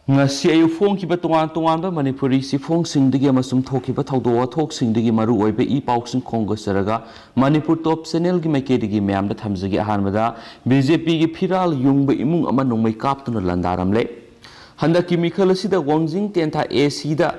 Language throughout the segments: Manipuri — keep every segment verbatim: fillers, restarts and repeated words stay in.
ꯉꯁꯤ ꯑꯌꯨꯛ ꯐꯣꯡꯈꯤꯕ ꯇꯣꯉꯥꯟ ꯇꯣꯉꯥꯟꯕ ꯃꯅꯤꯄꯨꯔꯤ ꯆꯦꯐꯣꯡꯁꯤꯡꯗꯒꯤ ꯑꯃꯁꯨꯡ ꯊꯣꯛꯈꯤꯕ ꯊꯧꯗꯣꯛ ꯋꯥꯊꯣꯛꯁꯤꯡꯗꯒꯤ ꯃꯔꯨ ꯑꯣꯏꯕ ꯏ ꯄꯥꯎꯁꯤꯡ ꯈꯣꯝꯒꯠꯆꯔꯒ ꯃꯅꯤꯄꯨꯔ ꯇꯣꯞ ꯆꯦꯅꯦꯜꯒꯤ ꯃꯥꯏꯀꯩꯗꯒꯤ ꯃꯌꯥꯝꯗ ꯊꯝꯖꯒꯦ꯫ ꯑꯍꯥꯟꯕꯗ, ꯕꯤ ꯖꯦ ꯄꯤꯒꯤ ꯐꯤꯔꯥꯜ ꯌꯨꯡꯕ ꯏꯃꯨꯡ ꯑꯃ ꯅꯣꯡꯃꯩ ꯀꯥꯞꯇꯨꯅ ꯂꯥꯟꯗꯥꯔꯝꯂꯦ꯫ ꯍꯟꯗꯛꯀꯤ ꯃꯤꯈꯜ ꯑꯁꯤꯗ ꯋꯥꯡꯖꯤꯡ ꯇꯦꯟꯊꯥ ꯑꯦ ꯁꯤꯗ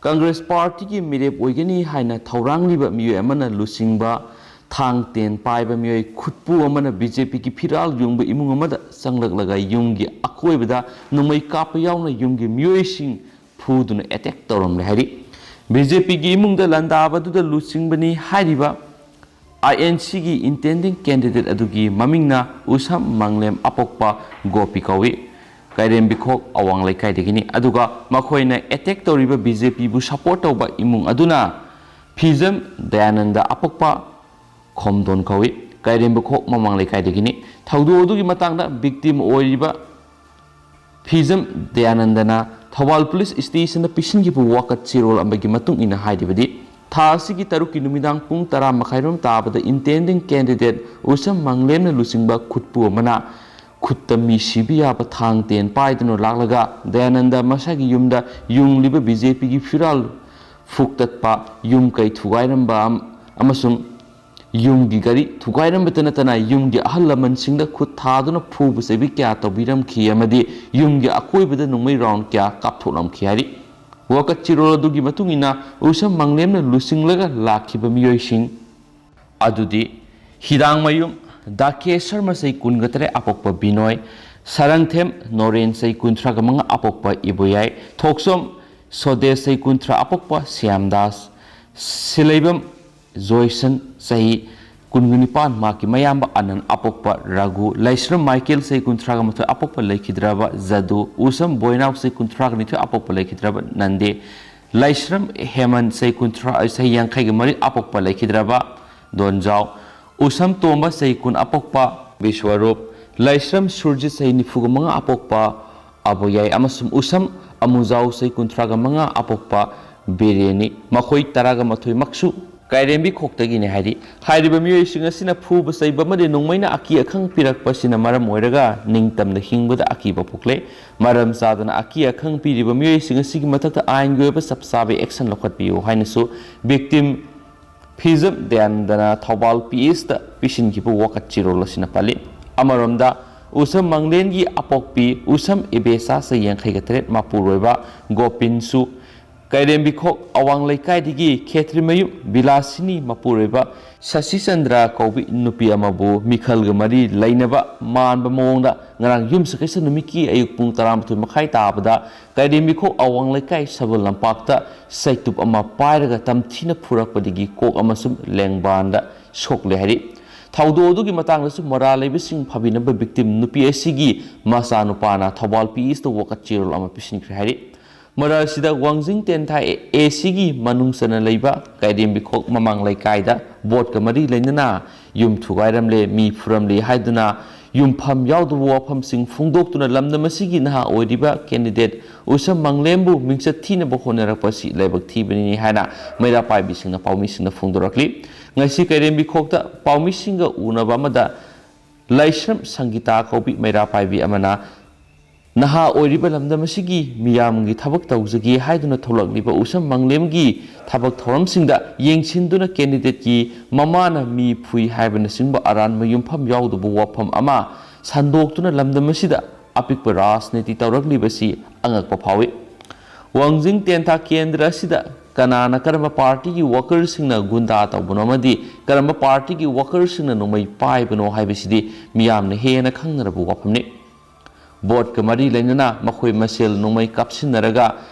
ꯀꯪꯒ꯭ꯔꯦꯁ ꯄꯥꯔꯇꯤꯒꯤ ꯃꯤꯔꯦꯞ ꯑꯣꯏꯒꯅꯤ ꯍꯥꯏꯅ ꯊꯧꯔꯥꯡꯂꯤꯕ ꯃꯤꯑꯣꯏ ꯑꯃꯅ ꯂꯨꯆꯤꯡꯕ ꯊꯥꯡ ꯇꯦꯟ ꯄꯥꯏꯕ ꯃꯤꯑꯣꯏ ꯈꯨꯠꯄꯨ ꯑꯃꯅ ꯕꯤ ꯖꯦ ꯄꯤꯒꯤ ꯐꯤꯔꯥꯜ ꯌꯨꯡꯕ ꯏꯃꯨꯡ ꯑꯃꯗ ꯆꯪꯂꯛꯂꯒ ꯌꯨꯝꯒꯤ ꯑꯀꯣꯏꯕꯗ ꯅꯣꯡꯃꯩ ꯀꯥꯞꯄ ꯌꯥꯎꯅ ꯌꯨꯝꯒꯤ ꯃꯤꯑꯣꯏꯁꯤꯡ ꯐꯨꯗꯨꯅ ꯑꯦꯇꯦꯛ ꯇꯧꯔꯝꯂꯦ ꯍꯥꯏꯔꯤ꯫ ꯕꯤ ꯖꯦ ꯄꯤꯒꯤ ꯏꯃꯨꯡꯗ ꯂꯥꯟꯗꯥꯕꯗꯨꯗ ꯂꯨꯆꯤꯡꯕꯅꯤ ꯍꯥꯏꯔꯤꯕ ꯑꯥꯏ ꯑꯦꯟ ꯁꯤꯒꯤ intending candidate ꯑꯗꯨꯒꯤ ꯃꯃꯤꯡꯅ ꯎꯁꯝ ꯃꯪꯂꯦꯝ ꯑꯄꯣꯛꯄ ꯒꯣꯄꯤ ꯀꯧꯏ꯫ ꯀꯩꯔꯦꯝꯕꯤꯈꯣꯛ ꯑꯋꯥꯡ ꯂꯩꯀꯥꯏꯗꯒꯤꯅꯤ꯫ ꯑꯗꯨꯒ ꯃꯈꯣꯏꯅ ꯑꯦꯇꯦꯛ ꯇꯧꯔꯤꯕ ꯕꯤ ꯖꯦ ꯄꯤꯕꯨ ꯁꯄꯣꯔꯠ ꯇꯧꯕ ꯏꯃꯨꯡ ꯑꯗꯨꯅ ꯐꯤꯖꯝ ꯗꯌꯥꯅꯟꯗ ꯑꯄꯣꯛꯄ ꯈꯣꯝꯗꯣꯟ ꯀꯧꯏ꯫ ꯀꯩꯔꯦꯝꯕꯤꯈꯣꯛ ꯃꯃꯥꯡ ꯂꯩꯀꯥꯏꯗꯒꯤꯅꯤ꯫ ꯊꯧꯗꯣꯛ ꯑꯗꯨꯒꯤ ꯃꯇꯥꯡꯗ ꯚꯤꯛꯇꯤꯝ ꯑꯣꯏꯔꯤꯕ ꯐꯤꯖꯝ ꯗꯌꯥꯅꯟꯗꯅ ꯊꯧꯕꯥꯜ ꯄꯨꯂꯤꯁ ꯁ꯭ꯇꯦꯁꯟꯗ ꯄꯤꯁꯤꯟꯈꯤꯕ ꯋꯥꯀꯠ ꯆꯦꯔꯣꯜ ꯑꯃꯒꯤ ꯃꯇꯨꯡ ꯏꯟꯅ ꯍꯥꯏꯔꯤꯕꯗꯤ, ꯊꯥ ꯑꯁꯤꯒꯤ ꯇꯔꯨꯛꯀꯤ ꯅꯨꯃꯤꯗꯥꯡ ꯄꯨꯡ ꯇꯔꯥ ꯃꯈꯥꯏꯔꯣꯝ ꯇꯥꯕꯗ intending candidate ꯎꯁꯝ ꯃꯪꯂꯦꯝꯅ ꯂꯨꯆꯤꯡꯕ ꯈꯨꯠꯄꯨ ꯑꯃꯅ ꯈꯨꯠꯇ ꯃꯤ ꯁꯤꯕ ꯌꯥꯕ ꯊꯥꯡ ꯇꯦꯟ ꯄꯥꯏꯗꯨꯅ ꯂꯥꯛꯂꯒ ꯗꯌꯥꯅꯟꯗ ꯃꯁꯥꯒꯤ ꯌꯨꯝꯗ ꯌꯨꯡꯂꯤꯕ ꯕꯤ ꯖꯦ ꯄꯤꯒꯤ ꯐꯤꯔꯥꯜ ꯐꯨꯛꯇꯠꯄ, ꯌꯨꯝ ꯀꯩ ꯊꯨꯒꯥꯏꯔꯝꯕ ꯑꯃꯁꯨꯡ ꯌꯨꯝꯒꯤ ꯒꯥꯔꯤ ꯊꯨꯒꯥꯏꯔꯝꯕꯇ ꯅꯠꯇꯅ ꯌꯨꯝꯒꯤ ꯑꯍꯜ ꯂꯃꯟꯁꯤꯡꯗ ꯈꯨꯠ ꯊꯥꯗꯨꯅ ꯐꯨꯕ ꯆꯩꯕꯤ ꯀꯌꯥ ꯇꯧꯕꯤꯔꯝꯈꯤ ꯑꯃꯗꯤ ꯌꯨꯝꯒꯤ ꯑꯀꯣꯏꯕꯗ ꯅꯣꯡꯃꯩ ꯔꯥꯎꯟ ꯀꯌꯥ ꯀꯥꯞꯊꯣꯛꯂꯝꯈꯤ ꯍꯥꯏꯔꯤ꯫ ꯋꯥꯀꯠ ꯆꯦꯔꯣꯜ ꯑꯗꯨꯒꯤ ꯃꯇꯨꯡ ꯏꯟꯅ ꯎꯁꯝ ꯃꯪꯂꯦꯝꯅ ꯂꯨꯆꯤꯡꯂꯒ ꯂꯥꯛꯈꯤꯕ ꯃꯤꯑꯣꯏꯁꯤꯡ ꯑꯗꯨꯗꯤ ꯍꯤꯗꯥꯡꯃꯌꯨꯝ ꯗꯥꯀꯦ ꯁꯔꯃ ꯆꯍꯤ ꯀꯨꯟꯒ ꯇꯔꯦꯠ ꯑꯄꯣꯛꯄ ꯕꯤꯅꯣꯏ, ꯁꯔꯪꯊꯦꯝ ꯅꯣꯔꯦꯟ ꯆꯍꯤ ꯀꯨꯟꯊ꯭ꯔꯥꯒ ꯃꯉꯥ ꯑꯄꯣꯛꯄ ꯏꯕꯣꯌꯥꯏ, ꯊꯣꯛꯆꯣꯝ ꯁꯣꯗꯦꯁ ꯆꯍꯤ ꯀꯨꯟꯊ꯭ꯔꯥ ꯑꯄꯣꯛꯄ ꯁ꯭ꯌꯥꯝꯗꯥꯁ, ꯁꯤꯂꯩꯕꯝ ꯖꯣꯏꯁꯟ ꯆꯍꯤ ꯀꯨꯟꯒ ꯅꯤꯄꯥꯟ ꯃꯍꯥꯛꯀꯤ ꯃꯌꯥꯝꯕ ꯑꯅꯟ ꯑꯄꯣꯛꯄ ꯔꯘꯨ, ꯂꯩꯁ꯭ꯔꯝ ꯃꯥꯏꯀꯦꯜ ꯆꯍꯤ ꯀꯨꯟꯊ꯭ꯔꯥꯒ ꯃꯥꯊꯣꯏ ꯑꯄꯣꯛꯄ ꯂꯩꯈꯤꯗ꯭ꯔꯕ ꯖꯗꯨ, ꯎꯁꯝ ꯕꯣꯏꯅꯥꯎ ꯆꯍꯤ ꯀꯨꯟꯊ꯭ꯔꯥꯒ ꯅꯤꯊꯣꯏ ꯑꯄꯣꯛꯄ ꯂꯩꯈꯤꯗ꯭ꯔꯕ ꯅꯟꯗꯦ, ꯂꯩꯁ꯭ꯔꯝ ꯍꯦꯃꯟ ꯆꯍꯤ ꯀꯨꯟꯊ꯭ꯔꯥ, ꯆꯍꯤ ꯌꯥꯡꯈꯩꯒ ꯃꯔꯤ ꯑꯄꯣꯛꯄ ꯂꯩꯈꯤꯗ꯭ꯔꯕ ꯗꯣꯟꯖꯥꯎ, ꯎꯁꯝ ꯇꯣꯝꯕ ꯆꯍꯤ ꯀꯨꯟ ꯑꯄꯣꯛꯄ ꯕꯤꯁ꯭ꯋꯔꯨꯞ, ꯂꯩꯁ꯭ꯔꯝ ꯁꯨꯔꯖꯤꯠ ꯆꯍꯤ ꯅꯤꯐꯨꯒ ꯃꯉꯥ ꯑꯄꯣꯛꯄ ꯑꯕꯣꯌꯥꯏ ꯑꯃꯁꯨꯡ ꯎꯁꯝ ꯑꯃꯨꯖꯥꯎ ꯆꯍꯤ ꯀꯨꯟꯊ꯭ꯔꯥꯒ ꯃꯉꯥ ꯑꯄꯣꯛꯄ ꯕꯤꯔꯦꯟꯅꯤ꯫ ꯃꯈꯣꯏ ꯇꯔꯥꯒ ꯃꯥꯊꯣꯏꯃꯛꯁꯨ ꯀꯥꯏꯔꯦꯝꯕꯤ ꯈꯣꯛꯇꯒꯤꯅꯦ ꯍꯥꯏꯔꯤ꯫ ꯍꯥꯏꯔꯤꯕ ꯃꯤꯑꯣꯏꯁꯤꯡ ꯑꯁꯤꯅ ꯐꯨꯕ ꯆꯩꯕ ꯑꯃꯗꯤ ꯅꯣꯡꯃꯩꯅ ꯑꯀꯤ ꯑꯈꯪ ꯄꯤꯔꯛꯄ ꯑꯁꯤꯅ ꯃꯔꯝ ꯑꯣꯏꯔꯒ ꯅꯤꯡꯇꯝꯅ ꯍꯤꯡꯕꯗ ꯑꯀꯤꯕ ꯄꯣꯛꯂꯦ꯫ ꯃꯔꯝ ꯆꯥꯗꯅ ꯑꯀꯤ ꯑꯈꯪ ꯄꯤꯔꯤꯕ ꯃꯤꯑꯣꯏꯁꯤꯡ ꯑꯁꯤꯒꯤ ꯃꯊꯛꯇ ꯑꯥꯏꯟꯒꯤ ꯑꯣꯏꯕ ꯆꯞ ꯆꯥꯕ action ꯂꯧꯈꯠꯄꯤꯌꯨ ꯍꯥꯏꯅꯁꯨ victim ꯐꯤꯖꯝ ꯗꯌꯥꯅꯟꯗꯅ ꯊꯧꯕꯥꯜ P S ꯇ ꯄꯤꯁꯤꯟꯈꯤꯕ ꯋꯥꯀꯠ ꯆꯦꯔꯣꯜ ꯑꯁꯤꯅ ꯄꯜꯂꯤ꯫ ꯑꯃꯔꯣꯝꯗ, ꯎꯁꯝ ꯃꯪꯂꯦꯟꯒꯤ ꯑꯄꯣꯛꯄꯤ ꯎꯁꯝ ꯏꯕꯦꯆꯥ ꯆꯍꯤ ꯌꯥꯡꯈꯩꯒ ꯇꯔꯦꯠ ꯃꯄꯨꯔꯣꯏꯕ ꯒꯣꯄꯤꯟꯁꯨ ꯀꯩꯔꯦꯝꯕꯤꯈꯣꯛ ꯑꯋꯥꯡ ꯂꯩꯀꯥꯏꯗꯒꯤ ꯈꯦꯇ꯭ꯔꯤꯃꯌꯨꯝ ꯕꯤꯂꯥꯁꯤꯅꯤ ꯃꯄꯨꯔꯣꯏꯕ ꯁꯁꯤꯆꯟꯗ꯭ꯔ ꯀꯧꯕꯤ ꯅꯨꯄꯤ ꯑꯃꯕꯨ ꯃꯤꯈꯜꯒ ꯃꯔꯤ ꯂꯩꯅꯕ ꯃꯥꯟꯕ ꯃꯑꯣꯡꯗ ꯉꯔꯥꯡ ꯌꯨꯝꯁꯀꯩꯁ ꯅꯨꯃꯤꯠꯀꯤ ꯑꯌꯨꯛ ꯄꯨꯡ ꯇꯔꯥꯃꯥꯊꯣꯏ ꯃꯈꯥꯏ ꯇꯥꯕꯗ ꯀꯩꯔꯦꯝꯕꯤꯈꯣꯛ ꯑꯋꯥꯡ ꯂꯩꯀꯥꯏ ꯁꯒꯣꯜ ꯂꯝꯄꯥꯛꯇ ꯆꯩꯇꯨꯞ ꯑꯃ ꯄꯥꯏꯔꯒ ꯇꯝꯊꯤꯅ ꯐꯨꯔꯛꯄꯗꯒꯤ ꯀꯣꯛ ꯑꯃꯁꯨꯡ ꯂꯦꯡꯕꯥꯟꯗ ꯁꯣꯛꯂꯦ ꯍꯥꯏꯔꯤ꯫ ꯊꯧꯗꯣꯛ ꯑꯗꯨꯒꯤ ꯃꯇꯥꯡꯗꯁꯨ ꯃꯔꯥꯜ ꯂꯩꯕꯁꯤꯡ ꯐꯥꯕꯤꯅꯕ victim ꯅꯨꯄꯤ ꯑꯁꯤꯒꯤ ꯃꯆꯥꯅꯨꯄꯥꯅ ꯊꯧꯕꯥꯜ P S ꯇ ꯋꯥꯀꯠ ꯆꯦꯔꯣꯜ ꯑꯃ ꯄꯤꯁꯤꯟꯈ꯭ꯔꯦ ꯍꯥꯏꯔꯤ꯫ ꯃꯔꯛ ꯑꯁꯤꯗ ꯋꯥꯡꯖꯤꯡ ꯇꯦꯟꯊꯥ A C ꯒꯤ ꯃꯅꯨꯡ ꯆꯟꯅ ꯂꯩꯕ ꯀꯩꯔꯦꯝꯕꯤꯈꯣꯛ ꯃꯃꯥꯡ ꯂꯩꯀꯥꯏꯗ ꯚꯣꯠꯀ ꯃꯔꯤ ꯂꯩꯅꯅ ꯌꯨꯝ ꯊꯨꯒꯥꯏꯔꯝꯂꯦ, ꯃꯤ ꯐꯨꯔꯝꯂꯦ ꯍꯥꯏꯗꯨꯅ ꯌꯨꯝꯐꯝ ꯌꯥꯎꯗꯕ ꯋꯥꯐꯝꯁꯤꯡ ꯐꯣꯡꯗꯣꯛꯇꯨꯅ ꯂꯝꯗꯝ ꯑꯁꯤꯒꯤ ꯅꯍꯥ ꯑꯣꯏꯔꯤꯕ candidate ꯎꯁꯝ ꯃꯪꯂꯦꯝꯕꯨ ꯃꯤꯡꯆꯠ ꯊꯤꯅꯕ ꯍꯣꯠꯅꯔꯛꯄ ꯑꯁꯤ ꯂꯥꯏꯕꯛ ꯊꯤꯕꯅꯤ ꯍꯥꯏꯅ ꯃꯩꯔꯥ ꯄꯥꯏꯕꯤꯁꯤꯡꯅ ꯄꯥꯎꯃꯤꯁꯤꯡꯗ ꯐꯣꯡꯗꯣꯔꯛꯂꯤ꯫ ꯉꯁꯤ ꯀꯩꯔꯦꯝꯕꯤꯈꯣꯛꯇ ꯄꯥꯎꯃꯤꯁꯤꯡꯒ ꯎꯅꯕ ꯑꯃꯗ ꯂꯥꯏꯁ꯭ꯔꯝ ꯁꯪꯒꯤꯇꯥ ꯀꯧꯕꯤ ꯃꯩꯔꯥ ꯄꯥꯏꯕꯤ ꯑꯃꯅ ꯅꯍꯥ ꯑꯣꯏꯔꯤꯕ ꯂꯝꯗꯝ ꯑꯁꯤꯒꯤ ꯃꯤꯌꯥꯝꯒꯤ ꯊꯕꯛ ꯇꯧꯖꯒꯦ ꯍꯥꯏꯗꯨꯅ ꯊꯣꯛꯂꯛꯂꯤꯕ ꯎꯁꯝ ꯃꯪꯂꯦꯝꯒꯤ ꯊꯕꯛ ꯊꯧꯔꯝꯁꯤꯡꯗ ꯌꯦꯡꯁꯤꯟꯗꯨꯅ candidate ꯀꯤ ꯃꯃꯥꯅ ꯃꯤ ꯐꯨꯏ ꯍꯥꯏꯕꯅꯆꯤꯡꯕ ꯑꯔꯥꯟꯕ ꯌꯨꯝꯐꯝ ꯌꯥꯎꯗꯕ ꯋꯥꯐꯝ ꯑꯃ ꯁꯟꯗꯣꯛꯇꯨꯅ ꯂꯝꯗꯝ ꯑꯁꯤꯗ ꯑꯄꯤꯛꯄ ꯔꯥꯖꯅꯤꯇꯤ ꯇꯧꯔꯛꯂꯤꯕꯁꯤ ꯑꯉꯛꯄ ꯐꯥꯎꯏ꯫ ꯋꯥꯡꯖꯤꯡ ꯇꯦꯟꯊꯥ ꯀꯦꯟꯗ꯭ꯔ ꯑꯁꯤꯗ ꯀꯅꯥꯅ ꯀꯔꯝꯕ ꯄꯥꯔꯇꯤꯒꯤ ꯋꯥꯀꯔꯁꯤꯡꯅ ꯒꯨꯟꯗꯥ ꯇꯧꯕꯅꯣ ꯑꯃꯗꯤ ꯀꯔꯝꯕ ꯄꯥꯔꯇꯤꯒꯤ ꯋꯥꯀꯔꯁꯤꯡꯅ ꯅꯣꯡꯃꯩ ꯄꯥꯏꯕꯅꯣ ꯍꯥꯏꯕꯁꯤꯗꯤ ꯃꯤꯌꯥꯝꯅ ꯍꯦꯟꯅ ꯈꯪꯅꯔꯕ ꯋꯥꯐꯝꯅꯤ꯫ ꯚꯣꯠꯀ ꯃꯔꯤ ꯂꯩꯅꯅ ꯃꯈꯣꯏ ꯃꯁꯦꯜ ꯅꯣꯡꯃꯩ ꯀꯥꯞꯁꯤꯟꯅꯔꯒ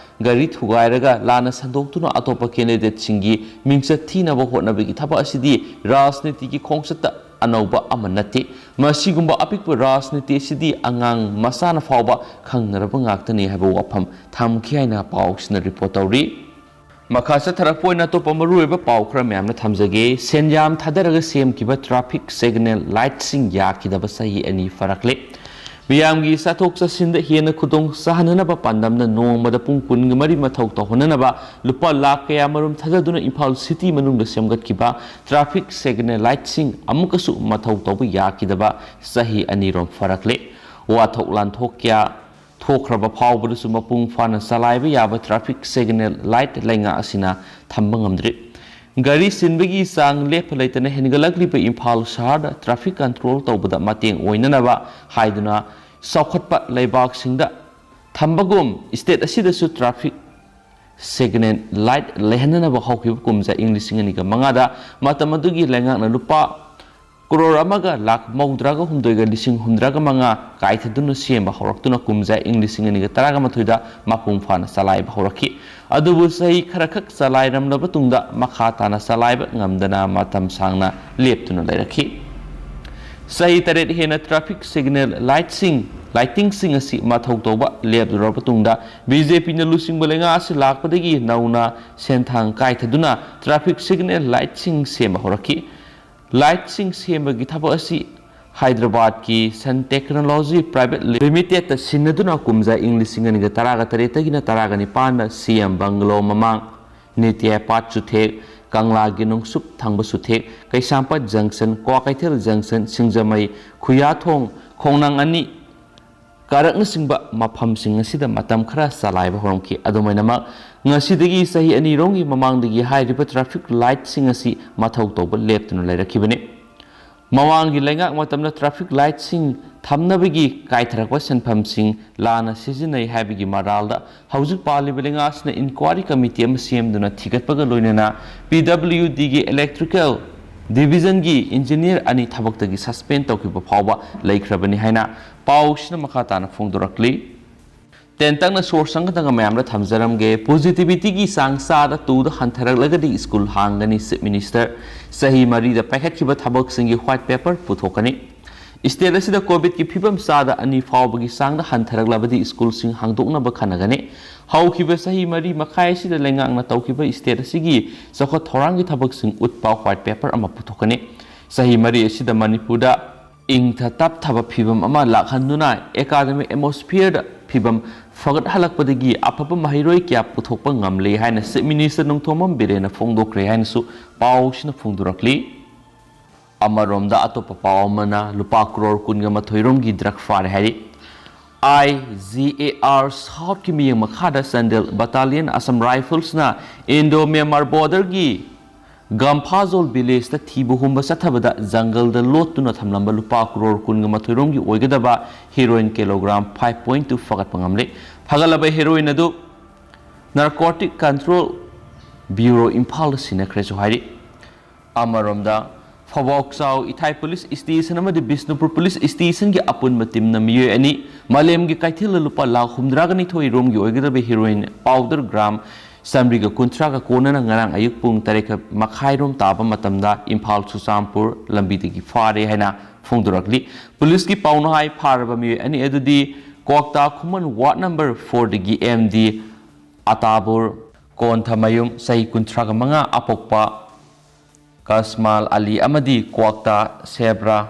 ꯒꯥꯔꯤ ꯊꯨꯒꯥꯏꯔꯒ ꯂꯥꯟꯅ ꯁꯟꯗꯣꯛꯇꯨꯅ ꯑꯇꯣꯞꯄ candidate ꯁꯤꯡꯒꯤ ꯃꯤꯡꯆꯠ ꯊꯤꯅꯕ ꯍꯣꯠꯅꯕꯒꯤ ꯊꯕꯛ ꯑꯁꯤꯗꯤ ꯔꯥꯖꯅꯤꯇꯤꯒꯤ ꯈꯣꯡꯆꯠꯇ ꯑꯅꯧꯕ ꯑꯃ ꯅꯠꯇꯦ꯫ ꯃꯁꯤꯒꯨꯝꯕ ꯑꯄꯤꯛꯄ ꯔꯥꯖꯅꯤꯇꯤ ꯑꯁꯤꯗꯤ ꯑꯉꯥꯡ ꯃꯆꯥꯅ ꯐꯥꯎꯕ ꯈꯪꯅꯔꯕ ꯉꯥꯛꯇꯅꯤ ꯍꯥꯏꯕ ꯋꯥꯐꯝ ꯊꯝꯈꯤ ꯍꯥꯏꯅ ꯄꯥꯎꯁꯤꯅ report ꯇꯧꯔꯤ꯫ ꯃꯈꯥ ꯆꯠꯊꯔꯛꯄ ꯑꯣꯏꯅ ꯑꯇꯣꯞꯄ ꯃꯔꯨꯑꯣꯏꯕ ꯄꯥꯎ ꯈꯔ ꯃꯌꯥꯝꯅ ꯊꯝꯖꯒꯦ꯫ ꯁꯦꯟꯌꯥꯝ ꯊꯥꯗꯔꯒ ꯁꯦꯝꯈꯤꯕ traffic signal light ꯁꯤꯡ ꯌꯥꯈꯤꯗꯕ ꯆꯍꯤ ꯑꯅꯤ ꯐꯥꯔꯛꯂꯦ꯫ ꯃꯤꯌꯥꯝꯒꯤ ꯆꯠꯊꯣꯛ ꯆꯠꯁꯤꯟꯗ ꯍꯦꯟꯅ ꯈꯨꯗꯣꯡ ꯆꯥꯍꯟꯅꯅꯕ ꯄꯥꯟꯗꯝꯅ ꯅꯣꯡꯃꯗ ꯄꯨꯡ ꯀꯨꯟꯒ ꯃꯔꯤ ꯃꯊꯧ ꯇꯧꯍꯟꯅꯅꯕ ꯂꯨꯄꯥ ꯂꯥꯈ ꯀꯌꯥꯃꯔꯨꯝ ꯊꯥꯗꯗꯨꯅ ꯏꯝꯐꯥꯜ ꯁꯤꯇꯤ ꯃꯅꯨꯡꯗ ꯁꯦꯝꯒꯠꯈꯤꯕ traffic signal lightꯁꯤꯡ ꯑꯃꯨꯛꯀꯁꯨ ꯃꯊꯧ ꯇꯧꯕ ꯌꯥꯈꯤꯗꯕ ꯆꯍꯤ ꯑꯅꯤꯔꯣꯝ ꯐꯥꯔꯛꯂꯦ꯫ ꯋꯥꯊꯣꯛ ꯂꯥꯟꯊꯣꯛ ꯀꯌꯥ ꯊꯣꯛꯈ꯭ꯔꯕ ꯐꯥꯎꯕꯗꯁꯨ ꯃꯄꯨꯡ ꯐꯥꯅ ꯆꯂꯥꯏꯕ ꯌꯥꯕ traffic signal light ꯂꯩꯉꯥꯛ ꯑꯁꯤꯅ ꯊꯝꯕ ꯉꯝꯗ꯭ꯔꯤ꯫ ꯒꯥꯔꯤ ꯆꯤꯟꯕꯒꯤ ꯆꯥꯡ ꯂꯦꯞꯄ ꯂꯩꯇꯅ ꯍꯦꯟꯒꯠꯂꯛꯂꯤꯕ ꯏꯝꯐꯥꯜ ꯁꯍꯔꯗ traffic control ꯇꯧꯕꯗ ꯃꯇꯦꯡ ꯑꯣꯏꯅꯅꯕ ꯍꯥꯏꯗꯨꯅ ꯆꯥꯎꯈꯠꯄ ꯂꯩꯕꯥꯛꯁꯤꯡꯗ ꯊꯝꯕꯒꯨꯝ state ꯑꯁꯤꯗꯁꯨ traffic signal light ꯂꯩꯍꯟꯅꯅꯕ ꯍꯧꯈꯤꯕ ꯀꯨꯝꯖꯥ ꯏꯪ ꯂꯤꯁꯤꯡ ꯑꯅꯤꯒ ꯃꯉꯥꯗ ꯃꯇꯝ ꯑꯗꯨꯒꯤ ꯂꯩꯉꯥꯛꯅ ꯂꯨꯄꯥ ꯀ꯭ꯔꯣꯔ ꯑꯃꯒ ꯂꯥꯈ ꯃꯧꯗ꯭ꯔꯥꯒ ꯍꯨꯝꯗꯣꯏꯒ ꯂꯤꯁꯤꯡ ꯍꯨꯝꯗ꯭ꯔꯥꯒ ꯃꯉꯥ ꯀꯥꯏꯊꯗꯨꯅ ꯁꯦꯝꯕ ꯍꯧꯔꯛꯇꯨꯅ ꯀꯨꯝꯖꯥ ꯏꯪ ꯂꯤꯁꯤꯡ ꯑꯅꯤꯒ ꯇꯔꯥꯒ ꯃꯥꯊꯣꯏꯗ ꯃꯄꯨꯡ ꯐꯥꯅ ꯆꯂꯥꯏꯕ ꯍꯧꯔꯛꯈꯤ꯫ ꯑꯗꯨꯕꯨ ꯆꯍꯤ ꯈꯔꯈꯛ ꯆꯂꯥꯏꯔꯝꯂꯕ ꯇꯨꯡꯗ ꯃꯈꯥ ꯇꯥꯅ ꯆꯂꯥꯏꯕ ꯉꯝꯗꯅ ꯃꯇꯝ ꯁꯥꯡꯅ ꯂꯦꯞꯇꯨꯅ ꯂꯩꯔꯛꯈꯤ꯫ ꯆꯍꯤ ꯇꯔꯦꯠ ꯍꯦꯟꯅ traffic signal lightꯁꯤꯡ, lightingꯁꯤꯡ ꯑꯁꯤ ꯃꯊꯧ ꯇꯧꯕ ꯂꯦꯞꯂꯨꯔꯕ ꯇꯨꯡꯗ ꯕꯤ ꯖꯦ ꯄꯤꯅ ꯂꯨꯆꯤꯡꯕ ꯂꯩꯉꯥꯛ ꯑꯁꯤ ꯂꯥꯛꯄꯗꯒꯤ ꯅꯧꯅ ꯁꯦꯟꯊꯥꯡ ꯀꯥꯏꯊꯗꯨꯅ traffic signal lightꯁꯤꯡ ꯁꯦꯝꯕ ꯍꯧꯔꯛꯈꯤ꯫ Lightꯁꯤꯡ ꯁꯦꯝꯕꯒꯤ ꯊꯕꯛ ꯑꯁꯤ ꯍꯥꯏꯗ꯭ꯔꯕꯥꯗꯀꯤ Sun Technology Private Limitedꯇ ꯁꯤꯟꯅꯗꯨꯅ ꯀꯨꯝꯖꯥ ꯏꯪ ꯂꯤꯁꯤꯡ ꯑꯅꯤꯒ ꯇꯔꯥꯒ ꯇꯔꯦꯠꯇꯒꯤꯅ ꯇꯔꯥꯒ ꯅꯤꯄꯥꯟꯗ ꯁꯤ ꯑꯦꯝ ꯕꯪꯒꯂꯣ ꯃꯃꯥꯡ, ꯅꯤꯇ꯭ꯌꯥꯄꯥꯠ ꯆꯨꯊꯦꯛ, ꯀꯪꯂꯥꯒꯤ ꯅꯣꯡꯆꯨꯞ ꯊꯪꯕ ꯆꯨꯊꯦꯛ, ꯀꯩꯁꯥꯝꯄꯥꯠ junction, ꯀ꯭ꯋꯥꯀꯩꯊꯦꯜ junction, ꯁꯤꯡꯖꯃꯩ, ꯈꯨꯌꯥꯊꯣꯡ, ꯈꯣꯡꯅꯥꯡ ꯑꯅꯤ, ꯀꯥꯔꯛꯅꯆꯤꯡꯕ ꯃꯐꯝꯁꯤꯡ ꯑꯁꯤꯗ ꯃꯇꯝ ꯈꯔ ꯆꯂꯥꯏꯕ ꯍꯧꯔꯝꯈꯤ꯫ ꯑꯗꯨꯃꯥꯏꯅꯃꯛ, ꯉꯁꯤꯗꯒꯤ ꯆꯍꯤ ꯑꯅꯤꯔꯣꯝꯒꯤ ꯃꯃꯥꯡꯗꯒꯤ ꯍꯥꯏꯔꯤꯕ traffic lightꯁꯤꯡ ꯑꯁꯤ ꯃꯊꯧ ꯇꯧꯕ ꯂꯦꯞꯇꯨꯅ ꯂꯩꯔꯛꯈꯤꯕꯅꯤ꯫ ꯃꯃꯥꯡꯒꯤ ꯂꯩꯉꯥꯛ ꯃꯇꯝꯗ traffic lightꯁꯤꯡ ꯊꯝꯅꯕꯒꯤ ꯀꯥꯏꯊꯔꯛꯄ ꯁꯦꯟꯐꯝꯁꯤꯡ ꯂꯥꯟꯅ ꯁꯤꯖꯤꯟꯅꯩ ꯍꯥꯏꯕꯒꯤ ꯃꯔꯥꯜꯗ ꯍꯧꯖꯤꯛ ꯄꯥꯜꯂꯤꯕ ꯂꯩꯉꯥꯛ ꯑꯁꯤꯅ inquiry committee ꯑꯃ ꯁꯦꯝꯗꯨꯅ ꯊꯤꯒꯠꯄꯒ ꯂꯣꯏꯅꯅ P W Dꯒꯤ electrical divisionꯒꯤ engineer ꯑꯅꯤ ꯊꯕꯛꯇꯒꯤ suspend ꯇꯧꯈꯤꯕ ꯐꯥꯎꯕ ꯂꯩꯈ꯭ꯔꯕꯅꯤ ꯍꯥꯏꯅ ꯄꯥꯎꯁꯤꯅ ꯃꯈꯥ ꯇꯥꯅ ꯐꯣꯡꯗꯣꯔꯛꯂꯤ꯫ ꯇꯦꯟꯇꯛꯅ source ꯑꯃꯈꯛꯇꯪꯒ ꯃꯌꯥꯝꯗ ꯊꯝꯖꯔꯝꯒꯦ꯫ Positivityꯒꯤ ꯆꯥꯡ ꯆꯥꯗ ꯇꯨꯗ ꯍꯟꯊꯔꯛꯂꯒꯗꯤ school ꯍꯥꯡꯒꯅꯤ꯫ Chief Minister ꯆꯍꯤ ꯃꯔꯤꯗ ꯄꯥꯏꯈꯠꯈꯤꯕ ꯊꯕꯛꯁꯤꯡꯒꯤ white paper ꯄꯨꯊꯣꯛꯀꯅꯤ꯫ State ꯑꯁꯤꯗ COVIDꯀꯤ ꯐꯤꯕꯝ ꯆꯥꯗ ꯑꯅꯤ ꯐꯥꯎꯕꯒꯤ ꯆꯥꯡꯗ ꯍꯟꯊꯔꯛꯂꯕꯗꯤ schoolꯁꯤꯡ ꯍꯥꯡꯗꯣꯛꯅꯕ ꯈꯟꯅꯒꯅꯤ꯫ ꯍꯧꯈꯤꯕ ꯆꯍꯤ ꯃꯔꯤ ꯃꯈꯥꯏ ꯑꯁꯤꯗ ꯂꯩꯉꯥꯛꯅ ꯇꯧꯈꯤꯕ state ꯑꯁꯤꯒꯤ ꯆꯥꯎꯈꯠ ꯊꯧꯔꯥꯡꯒꯤ ꯊꯕꯛꯁꯤꯡ ꯎꯠꯄ white paper ꯑꯃ ꯄꯨꯊꯣꯛꯀꯅꯤ꯫ ꯆꯍꯤ ꯃꯔꯤ ꯑꯁꯤꯗ ꯃꯅꯤꯄꯨꯔꯗ ꯏꯪꯊ ꯇꯞꯊꯕ ꯐꯤꯕꯝ ꯑꯃ ꯂꯥꯛꯍꯟꯗꯨꯅ academic atmosphereꯗ ꯐꯤꯕꯝ ꯐꯒꯠꯍꯜꯂꯛꯄꯗꯒꯤ ꯑꯐꯕ ꯃꯍꯩꯔꯣꯏ ꯀꯌꯥ ꯄꯨꯊꯣꯛꯄ ꯉꯝꯂꯦ ꯍꯥꯏꯅ Chief Minister ꯅꯣꯡꯊꯣꯝꯕꯝ ꯕꯤꯔꯦꯟꯅ ꯐꯣꯡꯗꯣꯛꯈ꯭ꯔꯦ ꯍꯥꯏꯅꯁꯨ ꯄꯥꯎꯁꯤꯅ ꯐꯣꯡꯗꯣꯔꯛꯂꯤ꯫ ꯑꯃꯔꯣꯝꯗ ꯑꯇꯣꯞꯄ ꯄꯥꯎ ꯑꯃꯅ ꯂꯨꯄꯥ ꯀ꯭ꯔꯣꯔ ꯀꯨꯟꯒ ꯃꯥꯊꯣꯏ ꯔꯣꯝꯒꯤ drug ꯐꯥꯔꯦ ꯍꯥꯏꯔꯤ꯫ IGAR Southꯀꯤ ꯃꯤꯠꯌꯦꯡ ꯃꯈꯥꯗ Chandel Battalion Assam Riflesꯅ Indo Myanmar borderꯒꯤ ꯒꯝꯐꯥꯖꯣꯜ villageꯇ ꯊꯤꯕ ꯍꯨꯝꯕ ꯆꯠꯊꯕꯗ ꯖꯪꯒꯜꯗ ꯂꯣꯠꯇꯨꯅ ꯊꯝꯂꯝꯕ ꯂꯨꯄꯥ ꯀ꯭ꯔꯣꯔ ꯀꯨꯟꯒ ꯃꯥꯊꯣꯏ ꯔꯣꯝꯒꯤ ꯑꯣꯏꯒꯗꯕ heroin kilogram five point two ꯐꯥꯒꯠꯄ ꯉꯝꯂꯦ꯫ ꯐꯥꯒꯠꯂꯕ heroin ꯑꯗꯨ Narcotic Control Bureau ꯏꯝꯐꯥꯜꯗ ꯁꯤꯟꯅꯈ꯭ꯔꯦꯁꯨ ꯍꯥꯏꯔꯤ꯫ ꯑꯃꯔꯣꯝꯗ ꯐꯕꯥꯎꯆꯥꯎ ꯏꯊꯥꯏ police station ꯑꯃꯗꯤ ꯕꯤꯁꯅꯨꯄꯨꯔ police stationꯒꯤ ꯑꯄꯨꯟꯕ teamꯅ ꯃꯤꯑꯣꯏ ꯑꯅꯤ ꯃꯥꯂꯦꯝꯒꯤ ꯀꯩꯊꯦꯜꯗ ꯂꯨꯄꯥ ꯂꯥꯈ ꯍꯨꯝꯗ꯭ꯔꯥꯒ ꯅꯤꯊꯣꯏ ꯔꯣꯝꯒꯤ ꯑꯣꯏꯒꯗꯕ heroin powder gram ꯆꯥꯃꯔꯤꯒ ꯀꯨꯟꯊ꯭ꯔꯥꯒ ꯀꯣꯟꯅꯅ ꯉꯔꯥꯡ ꯑꯌꯨꯛ ꯄꯨꯡ ꯇꯔꯦꯠ ꯃꯈꯥꯏ ꯔꯣꯝ ꯇꯥꯕ ꯃꯇꯝꯗ ꯏꯝꯐꯥꯜ ꯆꯨꯔꯆꯥꯟꯄꯨꯔ ꯂꯝꯕꯤꯗꯒꯤ ꯐꯥꯔꯦ ꯍꯥꯏꯅ ꯐꯣꯡꯗꯣꯔꯛꯂꯤ꯫ Policeꯀꯤ ꯄꯥꯎꯅ ꯍꯥꯏ, ꯐꯥꯔꯕ ꯃꯤꯑꯣꯏ ꯑꯅꯤ ꯑꯗꯨꯗꯤ ꯀ꯭ꯋꯥꯛꯇꯥ ꯈꯨꯃꯟ ward number fourꯗꯒꯤ MD ꯑꯇꯥꯕꯨꯔ ꯀꯣꯟꯊꯃꯌꯨꯝ ꯆꯍꯤ ꯀꯨꯟꯊ꯭ꯔꯥꯒ ꯃꯉꯥ ꯑꯄꯣꯛꯄ ꯀꯁꯃꯥꯜ ꯑꯂꯤ ꯑꯃꯗꯤ ꯀ꯭ꯋꯥꯛꯇꯥ ꯁꯦꯕ꯭ꯔꯥ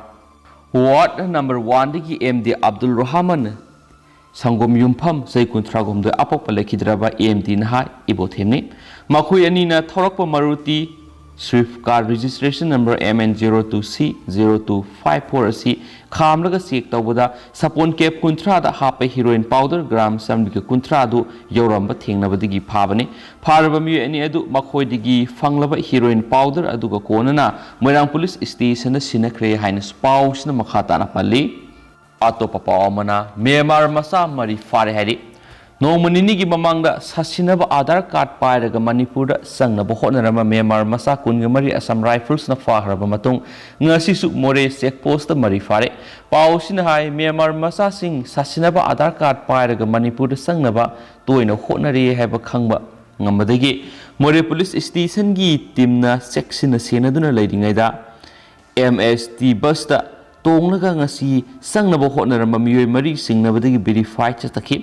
ward number oneꯗꯒꯤ MD Abdul Rahman ꯁꯪꯒꯣꯝ ꯌꯨꯝꯐꯝ ꯆꯍꯤ ꯀꯨꯟꯊ꯭ꯔꯥꯒ ꯍꯨꯝꯗꯣꯏ ꯑꯄꯣꯛꯄ ꯂꯩꯈꯤꯗ꯭ꯔꯕ MD ꯅꯍꯥ ꯏꯕꯣꯊꯦꯝꯅꯤ꯫ ꯃꯈꯣꯏ ꯑꯅꯤꯅ ꯊꯧꯔꯛꯄ Maruti Swift car registration number MN zero two C zero two five four ꯑꯁꯤ ꯈꯥꯝꯂꯒ check ꯇꯧꯕꯗ ꯁꯥꯄꯣꯟ cap ꯀꯨꯟꯊ꯭ꯔꯥꯗ ꯍꯥꯞꯄ heroin powder gram ꯆꯥꯃꯔꯤꯒ ꯀꯨꯟꯊ꯭ꯔꯥ ꯑꯗꯨ ꯌꯧꯔꯝꯕ ꯊꯦꯡꯅꯕꯗꯒꯤ ꯐꯥꯕꯅꯤ꯫ ꯐꯥꯔꯕ ꯃꯤꯑꯣꯏ ꯑꯅꯤ ꯑꯗꯨ ꯃꯈꯣꯏꯗꯒꯤ ꯐꯪꯂꯕ heroin powder ꯑꯗꯨꯒ ꯀꯣꯟꯅꯅ ꯃꯣꯏꯔꯥꯡ police stationꯗ ꯁꯤꯟꯅꯈ꯭ꯔꯦ ꯍꯥꯏꯅꯁꯨ ꯄꯥꯎꯁꯤꯅ ꯃꯈꯥ ꯇꯥꯅ ꯄꯜꯂꯤ꯫ ꯑꯇꯣꯞꯄ ꯄꯥꯎ ꯑꯃꯅ ꯃ꯭ꯌꯥꯟꯃꯥꯔ ꯃꯆꯥ ꯃꯔꯤ ꯐꯥꯔꯦ ꯍꯥꯏꯔꯤ꯫ ꯅꯣꯡꯃ ꯅꯤꯅꯤꯒꯤ ꯃꯃꯥꯡꯗ ꯁꯥꯁꯤꯟꯅꯕ ꯑꯥꯙꯥꯔ ꯀꯥꯔꯗ ꯄꯥꯏꯔꯒ ꯃꯅꯤꯄꯨꯔꯗ ꯆꯪꯅꯕ ꯍꯣꯠꯅꯔꯝꯕ ꯃ꯭ꯌꯥꯟꯃꯥꯔ ꯃꯆꯥ ꯀꯨꯟꯒ ꯃꯔꯤ ꯑꯁꯥꯝ ꯔꯥꯏꯐꯜꯁꯅ ꯐꯥꯈ꯭ꯔꯕ ꯃꯇꯨꯡ, ꯉꯁꯤꯁꯨ ꯃꯣꯔꯦ ꯆꯦꯛ ꯄꯣꯁꯇ ꯃꯔꯤ ꯐꯥꯔꯦ꯫ ꯄꯥꯎ ꯑꯁꯤꯅ ꯍꯥꯏ, ꯃ꯭ꯌꯥꯟꯃꯥꯔ ꯃꯆꯥꯁꯤꯡ ꯁꯥꯁꯤꯟꯅꯕ ꯑꯥꯙꯥꯔ ꯀꯥꯔꯗ ꯄꯥꯏꯔꯒ ꯃꯅꯤꯄꯨꯔꯗ ꯆꯪꯅꯕ ꯇꯣꯏꯅ ꯍꯣꯠꯅꯔꯤ ꯍꯥꯏꯕ ꯈꯪꯕ ꯉꯝꯕꯗꯒꯤ ꯃꯣꯔꯦ ꯄꯨꯂꯤꯁ ꯁ꯭ꯇꯦꯁꯟꯒꯤ ꯇꯤꯝꯅ ꯆꯦꯛꯁꯤꯟꯅ ꯁꯦꯟꯅꯗꯨꯅ ꯂꯩꯔꯤꯉꯩꯗ, MST ꯕꯁꯇ ꯇꯣꯡꯂꯒ ꯉꯁꯤ ꯆꯪꯅꯕ ꯍꯣꯠꯅꯔꯝꯕ ꯃꯤꯑꯣꯏ ꯃꯔꯤ ꯆꯤꯡꯅꯕꯗꯒꯤ ꯕꯦꯔꯤꯐꯥꯏ ꯆꯠꯊꯈꯤ꯫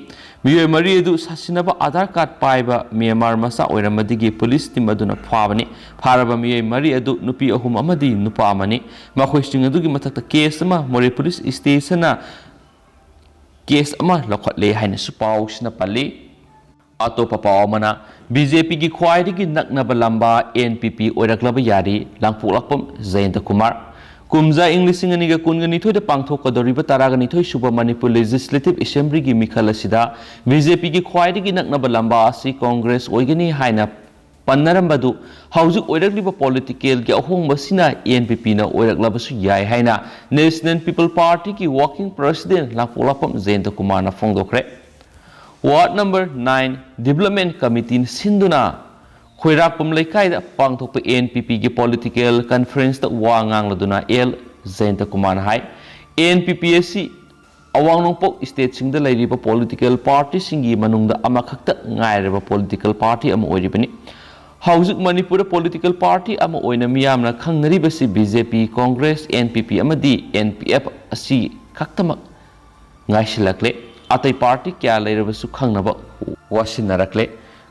ꯃꯤꯑꯣꯏ ꯃꯔꯤ ꯑꯗꯨ ꯁꯥꯁꯤꯟꯅꯕ ꯑꯥꯙꯥꯔ ꯀꯥꯔꯗ ꯄꯥꯏꯕ ꯃ꯭ꯌꯥꯟꯃꯥꯔ ꯃꯆꯥ ꯑꯣꯏꯔꯝꯕꯗꯒꯤ ꯄꯨꯂꯤꯁ ꯇꯤꯝ ꯑꯗꯨꯅ ꯐꯥꯕꯅꯤ꯫ ꯐꯥꯔꯕ ꯃꯤꯑꯣꯏ ꯃꯔꯤ ꯑꯗꯨ ꯅꯨꯄꯤ ꯑꯍꯨꯝ ꯑꯃꯗꯤ ꯅꯨꯄꯥ ꯑꯃꯅꯤ꯫ ꯃꯈꯣꯏꯁꯤꯡ ꯑꯗꯨꯒꯤ ꯃꯊꯛꯇ ꯀꯦꯁ ꯑꯃ ꯃꯣꯔꯦ ꯄꯨꯂꯤꯁ ꯁ꯭ꯇꯦꯁꯟꯅ ꯀꯦꯁ ꯑꯃ ꯂꯧꯈꯠꯂꯦ ꯍꯥꯏꯅꯁꯨ ꯄꯥꯎꯁꯤꯅ ꯄꯜꯂꯤ꯫ ꯑꯇꯣꯞꯄ ꯄꯥꯎ ꯑꯃꯅ, ꯕꯤ ꯖꯦ ꯄꯤꯒꯤ ꯈ꯭ꯋꯥꯏꯗꯒꯤ ꯅꯛꯅꯕ ꯂꯝꯕꯥ ꯑꯦꯟ ꯄꯤ ꯄꯤ ꯑꯣꯏꯔꯛꯂꯕ ꯌꯥꯔꯤ ꯂꯥꯡꯄꯣꯛꯂꯥꯛꯄꯝ ꯖꯌꯟꯇ ꯀꯨꯃꯥꯔ꯫ ꯀꯨꯝꯖꯥ ꯏꯪ ꯂꯤꯁꯤꯡ ꯑꯅꯤꯒ ꯀꯨꯟꯒ ꯅꯤꯊꯣꯏꯗ ꯄꯥꯡꯊꯣꯛꯀꯗꯧꯔꯤꯕ ꯇꯔꯥꯒ ꯅꯤꯊꯣꯏ ꯁꯨꯕ ꯃꯅꯤꯄꯨꯔ ꯂꯦꯖꯤꯁꯂꯦꯇꯤꯚ ꯑꯦꯁꯦꯝꯕ꯭ꯂꯤꯒꯤ ꯃꯤꯈꯜ ꯑꯁꯤꯗ ꯕꯤ ꯖꯦ ꯄꯤꯒꯤ ꯈ꯭ꯋꯥꯏꯗꯒꯤ ꯅꯛꯅꯕ ꯂꯝꯕꯥ ꯑꯁꯤ ꯀꯣꯡꯒ꯭ꯔꯦꯁ ꯑꯣꯏꯒꯅꯤ ꯍꯥꯏꯅ ꯄꯟꯅꯔꯝꯕꯗꯨ ꯍꯧꯖꯤꯛ ꯑꯣꯏꯔꯛꯂꯤꯕ ꯄꯣꯂꯤꯇꯤꯀꯦꯜꯒꯤ ꯑꯍꯣꯡꯕꯁꯤꯅ ꯑꯦꯟ ꯄꯤ ꯄꯤꯅ ꯑꯣꯏꯔꯛꯂꯕꯁꯨ ꯌꯥꯏ ꯍꯥꯏꯅ ꯅꯦꯁꯅꯦꯜ ꯄꯤꯄꯜ ꯄꯥꯔꯇꯤꯒꯤ ꯋꯥꯔꯀꯤꯡ ꯄ꯭ꯔꯁꯤꯗꯦꯟ ꯂꯥꯡꯄꯣꯛꯂꯥꯛꯄꯝ ꯖꯌꯟꯇ ꯀꯨꯃꯥꯔꯅ ꯐꯣꯡꯗꯣꯛꯈ꯭ꯔꯦ꯫ ꯋꯥꯔꯗ ꯅꯝꯕꯔ ꯅꯥꯏꯟ ꯗꯤꯕꯂꯞꯃꯦꯟ ꯀꯃꯤꯇꯤꯅ ꯁꯤꯟꯗꯨꯅ ꯈꯣꯏꯔꯥꯛꯄꯝ ꯂꯩꯀꯥꯏꯗ ꯄꯥꯡꯊꯣꯛꯄ ꯑꯦꯟ ꯄꯤ ꯄꯤꯒꯤ ꯄꯣꯂꯤꯇꯤꯀꯦꯜ ꯀꯟꯐꯔꯦꯟꯁꯇ ꯋꯥ ꯉꯥꯡꯂꯗꯨꯅ ꯑꯦꯜ ꯖꯌꯟꯇ ꯀꯨꯃꯥꯔꯅ ꯍꯥꯏ, ꯑꯦꯟ ꯄꯤ ꯄꯤ ꯑꯁꯤ ꯑꯋꯥꯡ ꯅꯣꯡꯄꯣꯛ ꯁ꯭ꯇꯦꯠꯁꯤꯡꯗ ꯂꯩꯔꯤꯕ ꯄꯣꯂꯤꯇꯤꯀꯦꯜ ꯄꯥꯔꯇꯤꯁꯤꯡꯒꯤ ꯃꯅꯨꯡꯗ ꯑꯃꯈꯛꯇ ꯉꯥꯏꯔꯕ ꯄꯣꯂꯤꯇꯤꯀꯦꯜ ꯄꯥꯔꯇꯤ ꯑꯃ ꯑꯣꯏꯔꯤꯕꯅꯤ꯫ ꯍꯧꯖꯤꯛ ꯃꯅꯤꯄꯨꯔꯗ ꯄꯣꯂꯤꯇꯤꯀꯦꯜ ꯄꯥꯔꯇꯤ ꯑꯃ ꯑꯣꯏꯅ ꯃꯤꯌꯥꯝꯅ ꯈꯪꯅꯔꯤꯕꯁꯤ ꯕꯤ ꯖꯦ ꯄꯤ, ꯀꯣꯡꯒ꯭ꯔꯦꯁ, ꯑꯦꯟ ꯄꯤ ꯄꯤ ꯑꯃꯗꯤ ꯑꯦꯟ ꯄꯤ ꯑꯦꯐ ꯑꯁꯤ ꯈꯛꯇꯃꯛ ꯉꯥꯏꯁꯤꯜꯂꯛꯂꯦ꯫ ꯑꯇꯩ ꯄꯥꯔꯇꯤ ꯀꯌꯥ ꯂꯩꯔꯕꯁꯨ ꯈꯪꯅꯕ ꯋꯥꯁꯤꯟꯅꯔꯛꯂꯦ꯫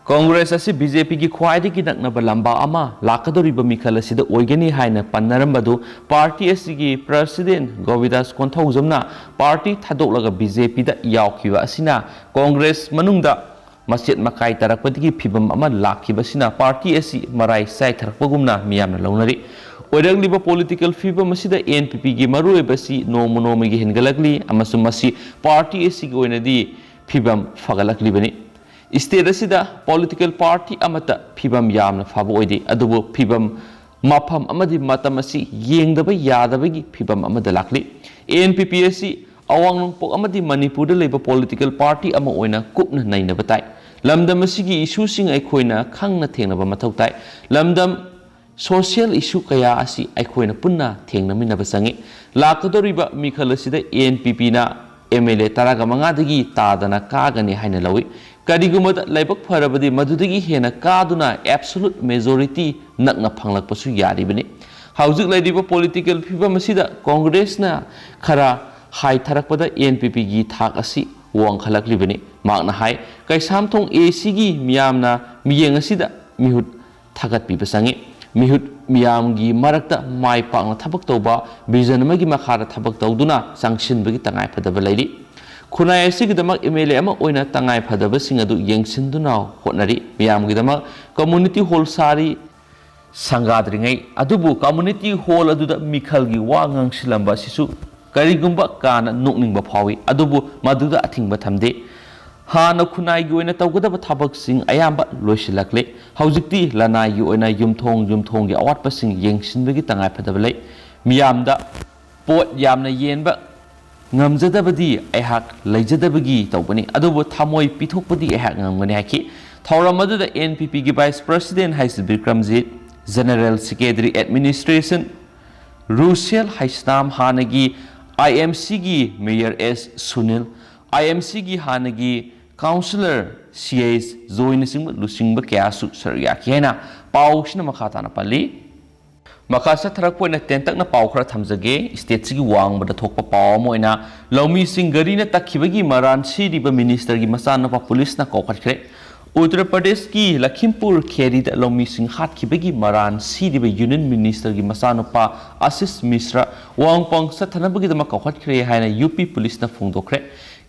ꯀꯣꯡꯒ꯭ꯔꯦꯁ ꯑꯁꯤ ꯕꯤ ꯖꯦ ꯄꯤꯒꯤ ꯈ꯭ꯋꯥꯏꯗꯒꯤ ꯅꯛꯅꯕ ꯂꯝꯕꯥ ꯑꯃ ꯂꯥꯛꯀꯗꯧꯔꯤꯕ ꯃꯤꯈꯜ ꯑꯁꯤꯗ ꯑꯣꯏꯒꯅꯤ ꯍꯥꯏꯅ ꯄꯟꯅꯔꯝꯕꯗꯨ ꯄꯥꯔꯇꯤ ꯑꯁꯤꯒꯤ ꯄ꯭ꯔꯁꯤꯗꯦꯟ ꯒꯣꯕꯤꯟꯗꯥꯁ ꯀꯣꯟꯊꯧꯖꯝꯅ ꯄꯥꯔꯇꯤ ꯊꯥꯗꯣꯛꯂꯒ ꯕꯤ ꯖꯦ ꯄꯤꯗ ꯌꯥꯎꯈꯤꯕ ꯑꯁꯤꯅ ꯀꯣꯡꯒ꯭ꯔꯦꯁ ꯃꯅꯨꯡꯗ ꯃꯆꯦꯠ ꯃꯀꯥꯏ ꯇꯥꯔꯛꯄꯗꯒꯤ ꯐꯤꯚꯝ ꯑꯃ ꯂꯥꯛꯈꯤꯕ ꯑꯁꯤꯅ ꯄꯥꯔꯇꯤ ꯑꯁꯤ ꯃꯔꯥꯏ ꯆꯥꯏꯊꯔꯛꯄꯒꯨꯝꯅ ꯃꯤꯌꯥꯝꯅ ꯂꯧꯅꯔꯤ꯫ ꯑꯣꯏꯔꯛꯂꯤꯕ ꯄꯣꯂꯤꯇꯤꯀꯦꯜ ꯐꯤꯚꯝ ꯑꯁꯤꯗ ꯑꯦꯟ ꯄꯤ ꯄꯤꯒꯤ ꯃꯔꯨꯑꯣꯏꯕ ꯑꯁꯤ ꯅꯣꯡꯃ ꯅꯣꯡꯃꯒꯤ ꯍꯦꯟꯒꯠꯂꯛꯂꯤ ꯑꯃꯁꯨꯡ ꯃꯁꯤ ꯄꯥꯔꯇꯤ ꯑꯁꯤꯒꯤ ꯑꯣꯏꯅꯗꯤ ꯐꯤꯚꯝ ꯐꯒꯠꯂꯛꯂꯤꯕꯅꯤ꯫ ꯁ꯭ꯇꯦꯠ ꯑꯁꯤꯗ ꯄꯣꯂꯤꯇꯤꯀꯦꯜ ꯄꯥꯔꯇꯤ ꯑꯃꯠꯇ ꯐꯤꯚꯝ ꯌꯥꯝꯅ ꯐꯕ ꯑꯣꯏꯗꯦ, ꯑꯗꯨꯕꯨ ꯐꯤꯚꯝ, ꯃꯐꯝ ꯑꯃꯗꯤ ꯃꯇꯝ ꯑꯁꯤ ꯌꯦꯡꯗꯕ ꯌꯥꯗꯕꯒꯤ ꯐꯤꯚꯝ ꯑꯃꯗ ꯂꯥꯛꯂꯤ꯫ ꯑꯦꯟ ꯄꯤ ꯄꯤ ꯑꯁꯤ ꯑꯋꯥꯡ ꯅꯣꯡꯄꯣꯛ ꯑꯃꯗꯤ ꯃꯅꯤꯄꯨꯔꯗ ꯂꯩꯕ ꯄꯣꯂꯤꯇꯤꯀꯦꯜ ꯄꯥꯔꯇꯤ ꯑꯃ ꯑꯣꯏꯅ ꯀꯨꯞꯅ ꯅꯩꯅꯕ ꯇꯥꯏ꯫ ꯂꯝꯗꯝ ꯑꯁꯤꯒꯤ ꯏꯁꯨꯁꯤꯡ ꯑꯩꯈꯣꯏꯅ ꯈꯪꯅ ꯊꯦꯡꯅꯕ ꯃꯊꯧ ꯇꯥꯏ꯫ ꯂꯝꯗꯝ ꯁꯣꯁꯤꯌꯦꯜ ꯏꯁꯨ ꯀꯌꯥ ꯑꯁꯤ ꯑꯩꯈꯣꯏꯅ ꯄꯨꯟꯅ ꯊꯦꯡꯅꯃꯤꯟꯅꯕ ꯆꯪꯏ꯫ ꯂꯥꯛꯀꯗꯧꯔꯤꯕ ꯃꯤꯈꯜ ꯑꯁꯤꯗ ꯑꯦꯟ ꯄꯤ ꯄꯤꯅ ꯑꯦꯝ ꯑꯦꯜ ꯑꯦ ꯇꯔꯥꯒ ꯃꯉꯥꯗꯒꯤ ꯇꯥꯗꯅ ꯀꯥꯒꯅꯤ ꯍꯥꯏꯅ ꯂꯧꯏ꯫ ꯀꯔꯤꯒꯨꯝꯕꯗ ꯂꯥꯏꯕꯛ ꯐꯔꯕꯗꯤ ꯃꯗꯨꯗꯒꯤ ꯍꯦꯟꯅ ꯀꯥꯗꯨꯅ ꯑꯦꯕꯁꯣꯂꯨꯠ ꯃꯦꯖꯣꯔꯤꯇꯤ ꯅꯛꯅ ꯐꯪꯂꯛꯄꯁꯨ ꯌꯥꯔꯤꯕꯅꯤ꯫ ꯍꯧꯖꯤꯛ ꯂꯩꯔꯤꯕ ꯄꯣꯂꯤꯇꯤꯀꯦꯜ ꯐꯤꯕꯝ ꯑꯁꯤꯗ ꯀꯣꯡꯒ꯭ꯔꯦꯁꯅ ꯈꯔ ꯍꯥꯏꯊꯔꯛꯄꯗ ꯑꯦꯟ ꯄꯤ ꯄꯤꯒꯤ ꯊꯥꯛ ꯑꯁꯤ ꯋꯥꯡꯈꯠꯂꯛꯂꯤꯕꯅꯤ꯫ ꯃꯍꯥꯛꯅ ꯍꯥꯏ, ꯀꯩꯁꯥꯝꯊꯣꯡ ꯑꯦ ꯁꯤꯒꯤ ꯃꯤꯌꯥꯝꯅ ꯃꯤꯠꯌꯦꯡ ꯑꯁꯤꯗ ꯃꯤꯍꯨꯠ ꯊꯥꯒꯠꯄꯤꯕ ꯆꯪꯏ꯫ ꯃꯤꯍꯨꯠ ꯃꯤꯌꯥꯝꯒꯤ ꯃꯔꯛꯇ ꯃꯥꯏ ꯄꯥꯛꯅ ꯊꯕꯛ ꯇꯧꯕ ꯚꯤꯖꯟ ꯑꯃꯒꯤ ꯃꯈꯥꯗ ꯊꯕꯛ ꯇꯧꯗꯨꯅ ꯆꯪꯁꯤꯟꯕꯒꯤ ꯇꯉꯥꯏꯐꯗꯕ ꯂꯩꯔꯤ꯫ ꯈꯨꯟꯅꯥꯏ ꯑꯁꯤꯒꯤꯗꯃꯛ ꯑꯦꯝ ꯑꯦꯜ ꯑꯦ ꯑꯃ ꯑꯣꯏꯅ ꯇꯉꯥꯏꯐꯗꯕꯁꯤꯡ ꯑꯗꯨ ꯌꯦꯡꯁꯤꯟꯗꯨꯅ ꯍꯣꯠꯅꯔꯤ꯫ ꯃꯤꯌꯥꯝꯒꯤꯗꯃꯛ ꯀꯝꯃꯨꯅꯤꯇꯤ ꯍꯣꯜ ꯁꯥꯔꯤ꯫ ꯁꯪꯒꯥꯗ꯭ꯔꯤꯉꯩ ꯑꯗꯨꯕꯨ ꯀꯝꯃꯨꯅꯤꯇꯤ ꯍꯣꯜ ꯑꯗꯨꯗ ꯃꯤꯈꯜꯒꯤ ꯋꯥ ꯉꯥꯡꯁꯤꯜꯂꯝꯕ ꯑꯁꯤꯁꯨ ꯀꯔꯤꯒꯨꯝꯕ ꯀꯥꯅ ꯅꯣꯛꯅꯤꯡꯕ ꯐꯥꯎꯏ, ꯑꯗꯨꯕꯨ ꯃꯗꯨꯗ ꯑꯊꯤꯡꯕ ꯊꯝꯗꯦ꯫ ꯍꯥꯟꯅ ꯈꯨꯟꯅꯥꯏꯒꯤ ꯑꯣꯏꯅ ꯇꯧꯒꯗꯕ ꯊꯕꯛꯁꯤꯡ ꯑꯌꯥꯝꯕ ꯂꯣꯏꯁꯤꯜꯂꯛꯂꯦ꯫ ꯍꯧꯖꯤꯛꯇꯤ ꯂꯅꯥꯏꯒꯤ ꯑꯣꯏꯅ ꯌꯨꯝꯊꯣꯡ ꯌꯨꯝꯊꯣꯡꯒꯤ ꯑꯋꯥꯠꯄꯁꯤꯡ ꯌꯦꯡꯁꯤꯟꯕꯒꯤ ꯇꯉꯥꯏꯐꯗꯕ ꯂꯩ꯫ ꯃꯤꯌꯥꯝꯗ ꯄꯣꯠ ꯌꯥꯝꯅ ꯌꯦꯟꯕ ꯉꯝꯖꯗꯕꯗꯤ ꯑꯩꯍꯥꯛ ꯂꯩꯖꯗꯕꯒꯤ ꯇꯧꯕꯅꯤ, ꯑꯗꯨꯕꯨ ꯊꯃꯣꯏ ꯄꯤꯊꯣꯛꯄꯗꯤ ꯑꯩꯍꯥꯛ ꯉꯝꯒꯅꯤ ꯍꯥꯏꯈꯤ꯫ ꯊꯧꯔꯝ ꯑꯗꯨꯗ ꯑꯦꯟ ꯄꯤ ꯄꯤꯒꯤ ꯚꯥꯏꯁ ꯄ꯭ꯔꯁꯤꯗꯦꯟ ꯍꯩꯁ Bikramjit, general secretary administration ꯔꯨꯁꯦꯜ Heisnam, ꯍꯥꯟꯅꯒꯤ ꯑꯥꯏ ꯑꯦꯝ ꯁꯤꯒꯤ ꯃꯦꯌꯔ ꯑꯦꯁ ꯁꯨꯅꯤꯜ, ꯑꯥꯏ ꯑꯦꯝ ꯁꯤꯒꯤ ꯍꯥꯟꯅꯒꯤ ꯀꯥꯎꯟꯁꯤꯂꯔ ꯁꯤ ꯑꯩꯆ ꯖꯣꯏꯅꯆꯤꯡꯕ ꯂꯨꯆꯤꯡꯕ ꯀꯌꯥꯁꯨ ꯁꯔꯨꯛ ꯌꯥꯈꯤ ꯍꯥꯏꯅ ꯄꯥꯎꯁꯤꯅ ꯃꯈꯥ ꯇꯥꯅ ꯄꯜꯂꯤ꯫ ꯃꯈꯥ ꯆꯠꯊꯔꯛꯄ ꯑꯣꯏꯅ ꯇꯦꯟꯇꯛꯅ ꯄꯥꯎ ꯈꯔ ꯊꯝꯖꯒꯦ꯫ ꯁ꯭ꯇꯦꯠꯁꯤꯒꯤ ꯋꯥꯡꯃꯗ ꯊꯣꯛꯄ ꯄꯥꯎ ꯑꯃ ꯑꯣꯏꯅ, ꯂꯧꯃꯤꯁꯤꯡ ꯒꯥꯔꯤꯅ ꯇꯛꯈꯤꯕꯒꯤ ꯃꯔꯥꯟ ꯁꯤꯔꯤꯕ ꯃꯤꯅꯤꯁꯇꯔꯒꯤ ꯃꯆꯥꯅꯨꯄꯥ ꯄꯨꯂꯤꯁꯅ ꯀꯧꯈꯠꯈ꯭ꯔꯦ꯫ ꯎꯠꯇꯔ ꯄ꯭ꯔꯗꯦꯁꯀꯤ ꯂꯈꯤꯝꯄꯨꯔ ꯈꯦꯔꯤꯗ ꯂꯧꯃꯤꯁꯤꯡ ꯍꯥꯠꯈꯤꯕꯒꯤ ꯃꯔꯥꯟ ꯁꯤꯔꯤꯕ ꯌꯨꯅꯤꯌꯟ ꯃꯤꯅꯤꯁꯇꯔꯒꯤ ꯃꯆꯥꯅꯨꯄꯥ ꯑꯁꯤꯁ ꯃꯤꯁ꯭ꯔꯥ ꯋꯥꯍꯪ ꯄꯥꯎꯍꯪ ꯆꯠꯊꯅꯕꯒꯤꯗꯃꯛ ꯀꯧꯈꯠꯈ꯭ꯔꯦ ꯍꯥꯏꯅ ꯌꯨ ꯄꯤ ꯄꯨꯂꯤꯁꯅ ꯐꯣꯡꯗꯣꯛꯈ꯭ꯔꯦ꯫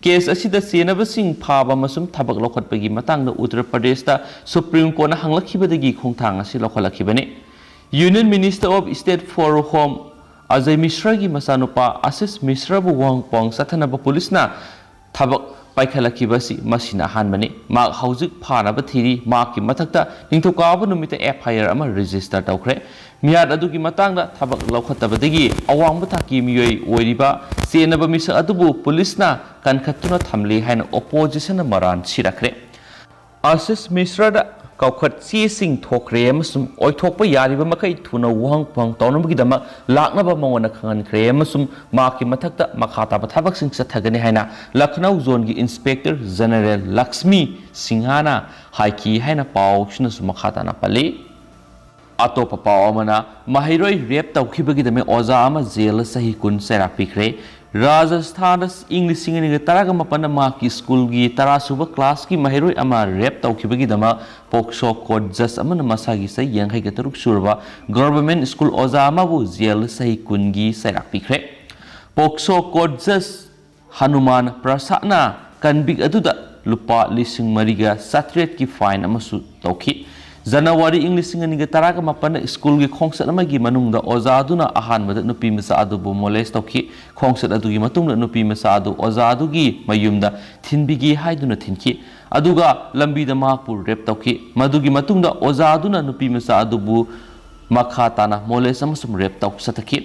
ꯀꯦꯁ ꯑꯁꯤꯗ ꯆꯦꯟꯅꯕꯁꯤꯡ ꯐꯥꯕ ꯑꯃꯁꯨꯡ ꯊꯕꯛ ꯂꯧꯈꯠꯄꯒꯤ ꯃꯇꯥꯡꯗ ꯎꯠꯇꯔ ꯄ꯭ꯔꯗꯦꯁꯇ ꯁꯨꯄ꯭ꯔꯤꯝ ꯀꯣꯔꯠꯅ ꯍꯪꯂꯛꯈꯤꯕꯗꯒꯤ ꯈꯣꯡꯊꯥꯡ ꯑꯁꯤ ꯂꯧꯈꯠꯂꯛꯈꯤꯕꯅꯤ꯫ Union Minister of State for Home Ajay ꯃꯤꯁ꯭ꯔꯥꯒꯤ ꯃꯆꯥꯅꯨꯄꯥ ꯑꯁꯤꯁ ꯃꯤꯁ꯭ꯔꯥꯕꯨ ꯋꯥꯍꯪ ꯄꯥꯎꯍꯪ ꯆꯠꯊꯅꯕ ꯄꯨꯂꯤꯁꯅ ꯊꯕꯛ ꯄꯥꯏꯈꯠꯂꯛꯈꯤꯕ ꯑꯁꯤ ꯃꯁꯤꯅ ꯑꯍꯥꯟꯕꯅꯤ꯫ ꯃꯍꯥꯛ ꯍꯧꯖꯤꯛ ꯐꯥꯅꯕ ꯊꯤꯔꯤ꯫ ꯃꯍꯥꯛꯀꯤ ꯃꯊꯛꯇ ꯅꯤꯡꯊꯧꯀꯥꯕ ꯅꯨꯃꯤꯠꯇ ꯑꯦꯐ ꯑꯥꯏ ꯑꯥꯔ ꯑꯃ ꯔꯦꯖꯤꯁꯇꯔ ꯇꯧꯈ꯭ꯔꯦ꯫ ꯃꯤꯍꯥꯠ ꯑꯗꯨꯒꯤ ꯃꯇꯥꯡꯗ ꯊꯕꯛ ꯂꯧꯈꯠꯇꯕꯗꯒꯤ ꯑꯋꯥꯡꯕ ꯊꯥꯛꯀꯤ ꯃꯤꯑꯣꯏ ꯑꯣꯏꯔꯤꯕ ꯆꯦꯟꯅꯕ ꯃꯤꯁꯛ ꯑꯗꯨꯕꯨ ꯄꯨꯂꯤꯁꯅ ꯀꯟꯈꯠꯇꯨꯅ ꯊꯝꯂꯤ ꯍꯥꯏꯅ ꯑꯣꯄꯣꯖꯤꯁꯟꯅ ꯃꯔꯥꯟ ꯁꯤꯔꯛꯈ꯭ꯔꯦ꯫ ꯑꯁꯤꯁ ꯃꯤꯁ꯭ꯔꯥꯗ ꯀꯧꯈꯠ ꯆꯦꯁꯤꯡ ꯊꯣꯛꯈ꯭ꯔꯦ ꯑꯃꯁꯨꯡ ꯑꯣꯏꯊꯣꯛꯄ ꯌꯥꯔꯤꯕ ꯃꯈꯩ ꯊꯨꯅ ꯋꯥꯍꯪ ꯄꯥꯎꯍꯪ ꯇꯧꯅꯕꯒꯤꯗꯃꯛ ꯂꯥꯛꯅꯕ ꯃꯉꯣꯟꯗ ꯈꯪꯍꯟꯈ꯭ꯔꯦ ꯑꯃꯁꯨꯡ ꯃꯍꯥꯛꯀꯤ ꯃꯊꯛꯇ ꯃꯈꯥ ꯇꯥꯕ ꯊꯕꯛꯁꯤꯡ ꯆꯠꯊꯒꯅꯤ ꯍꯥꯏꯅ ꯂꯈꯅꯧ ꯖꯣꯟꯒꯤ ꯏꯟꯁꯄꯦꯛꯇꯔ ꯖꯦꯅꯔꯦꯜ ꯂꯛꯁꯃꯤ ꯁꯤꯡꯍꯥꯅ ꯍꯥꯏꯈꯤ ꯍꯥꯏꯅ ꯄꯥꯎꯁꯤꯅꯁꯨ ꯃꯈꯥ ꯇꯥꯅ ꯄꯜꯂꯤ꯫ ꯑꯇꯣꯞꯄ ꯄꯥꯎ ꯑꯃꯅ, ꯃꯍꯩꯔꯣꯏ ꯔꯦꯞ ꯇꯧꯈꯤꯕꯒꯤꯗꯃꯛ ꯑꯣꯖꯥ ꯑꯃ ꯖꯦꯜꯗ ꯆꯍꯤ ꯀꯨꯟ ꯆꯩꯔꯥꯛ ꯄꯤꯈ꯭ꯔꯦ꯫ ꯔꯥꯖꯁꯊꯥꯟꯗ ꯏꯪ ꯂꯤꯁꯤꯡ ꯑꯅꯤꯒ ꯇꯔꯥꯒ ꯃꯥꯄꯟꯗ ꯃꯍꯥꯛꯀꯤ ꯁ꯭ꯀꯨꯜꯒꯤ ꯇꯔꯥꯁꯨꯕ ꯀ꯭ꯂꯥꯁꯀꯤ ꯃꯍꯩꯔꯣꯏ ꯑꯃ ꯔꯦꯞ ꯇꯧꯈꯤꯕꯒꯤꯗꯃꯛ ꯄꯣꯛꯁꯣ ꯀꯣꯔꯠ ꯖꯖ ꯑꯃꯅ ꯃꯁꯥꯒꯤ ꯆꯍꯤ ꯌꯥꯡꯈꯩꯒ ꯇꯔꯨꯛ ꯁꯨꯔꯕ ꯒꯚꯔꯟꯃꯦꯟꯠ ꯁ꯭ꯀꯨꯜ ꯑꯣꯖꯥ ꯑꯃꯕꯨ ꯖꯦꯜꯗ ꯆꯍꯤ ꯀꯨꯟꯒꯤ ꯆꯩꯔꯥꯛ ꯄꯤꯈ꯭ꯔꯦ꯫ ꯄꯣꯛꯁꯣ ꯀꯣꯔꯠ ꯖꯖ ꯍꯅꯨꯃꯥꯟ ꯄ꯭ꯔꯁꯥꯗꯅ ꯀꯟꯚꯤꯛ ꯑꯗꯨꯗ ꯂꯨꯄꯥ ꯂꯤꯁꯤꯡ ꯃꯔꯤꯒ ꯆꯥꯇ꯭ꯔꯦꯠꯀꯤ ꯐꯥꯏꯟ ꯑꯃꯁꯨ ꯇꯧꯈꯤ꯫ ꯖꯅꯋꯥꯔꯤ ꯏꯪ ꯂꯤꯁꯤꯡ ꯑꯅꯤꯒ ꯇꯔꯥꯒ ꯃꯥꯄꯟꯗ ꯁ꯭ꯀꯨꯜꯒꯤ ꯈꯣꯡꯆꯠ ꯑꯃꯒꯤ ꯃꯅꯨꯡꯗ ꯑꯣꯖꯥ ꯑꯗꯨꯅ ꯑꯍꯥꯟꯕꯗ ꯅꯨꯄꯤ ꯃꯆꯥ ꯑꯗꯨꯕꯨ ꯃꯣꯂꯦꯁ ꯇꯧꯈꯤ꯫ ꯈꯣꯡꯆꯠ ꯑꯗꯨꯒꯤ ꯃꯇꯨꯡꯗ ꯅꯨꯄꯤ ꯃꯆꯥ ꯑꯗꯨ ꯑꯣꯖꯥ ꯑꯗꯨꯒꯤ ꯃꯌꯨꯝꯗ ꯊꯤꯟꯕꯤꯒꯦ ꯍꯥꯏꯗꯨꯅ ꯊꯤꯟꯈꯤ꯫ ꯑꯗꯨꯒ ꯂꯝꯕꯤꯗ ꯃꯍꯥꯛꯄꯨ ꯔꯦꯞ ꯇꯧꯈꯤ꯫ ꯃꯗꯨꯒꯤ ꯃꯇꯨꯡꯗ ꯑꯣꯖꯥ ꯑꯗꯨꯅ ꯅꯨꯄꯤ ꯃꯆꯥ ꯑꯗꯨꯕꯨ ꯃꯈꯥ ꯇꯥꯅ ꯃꯣꯂꯦꯁ ꯑꯃꯁꯨꯡ ꯔꯦꯞ ꯇꯧ ꯆꯠꯊꯈꯤ꯫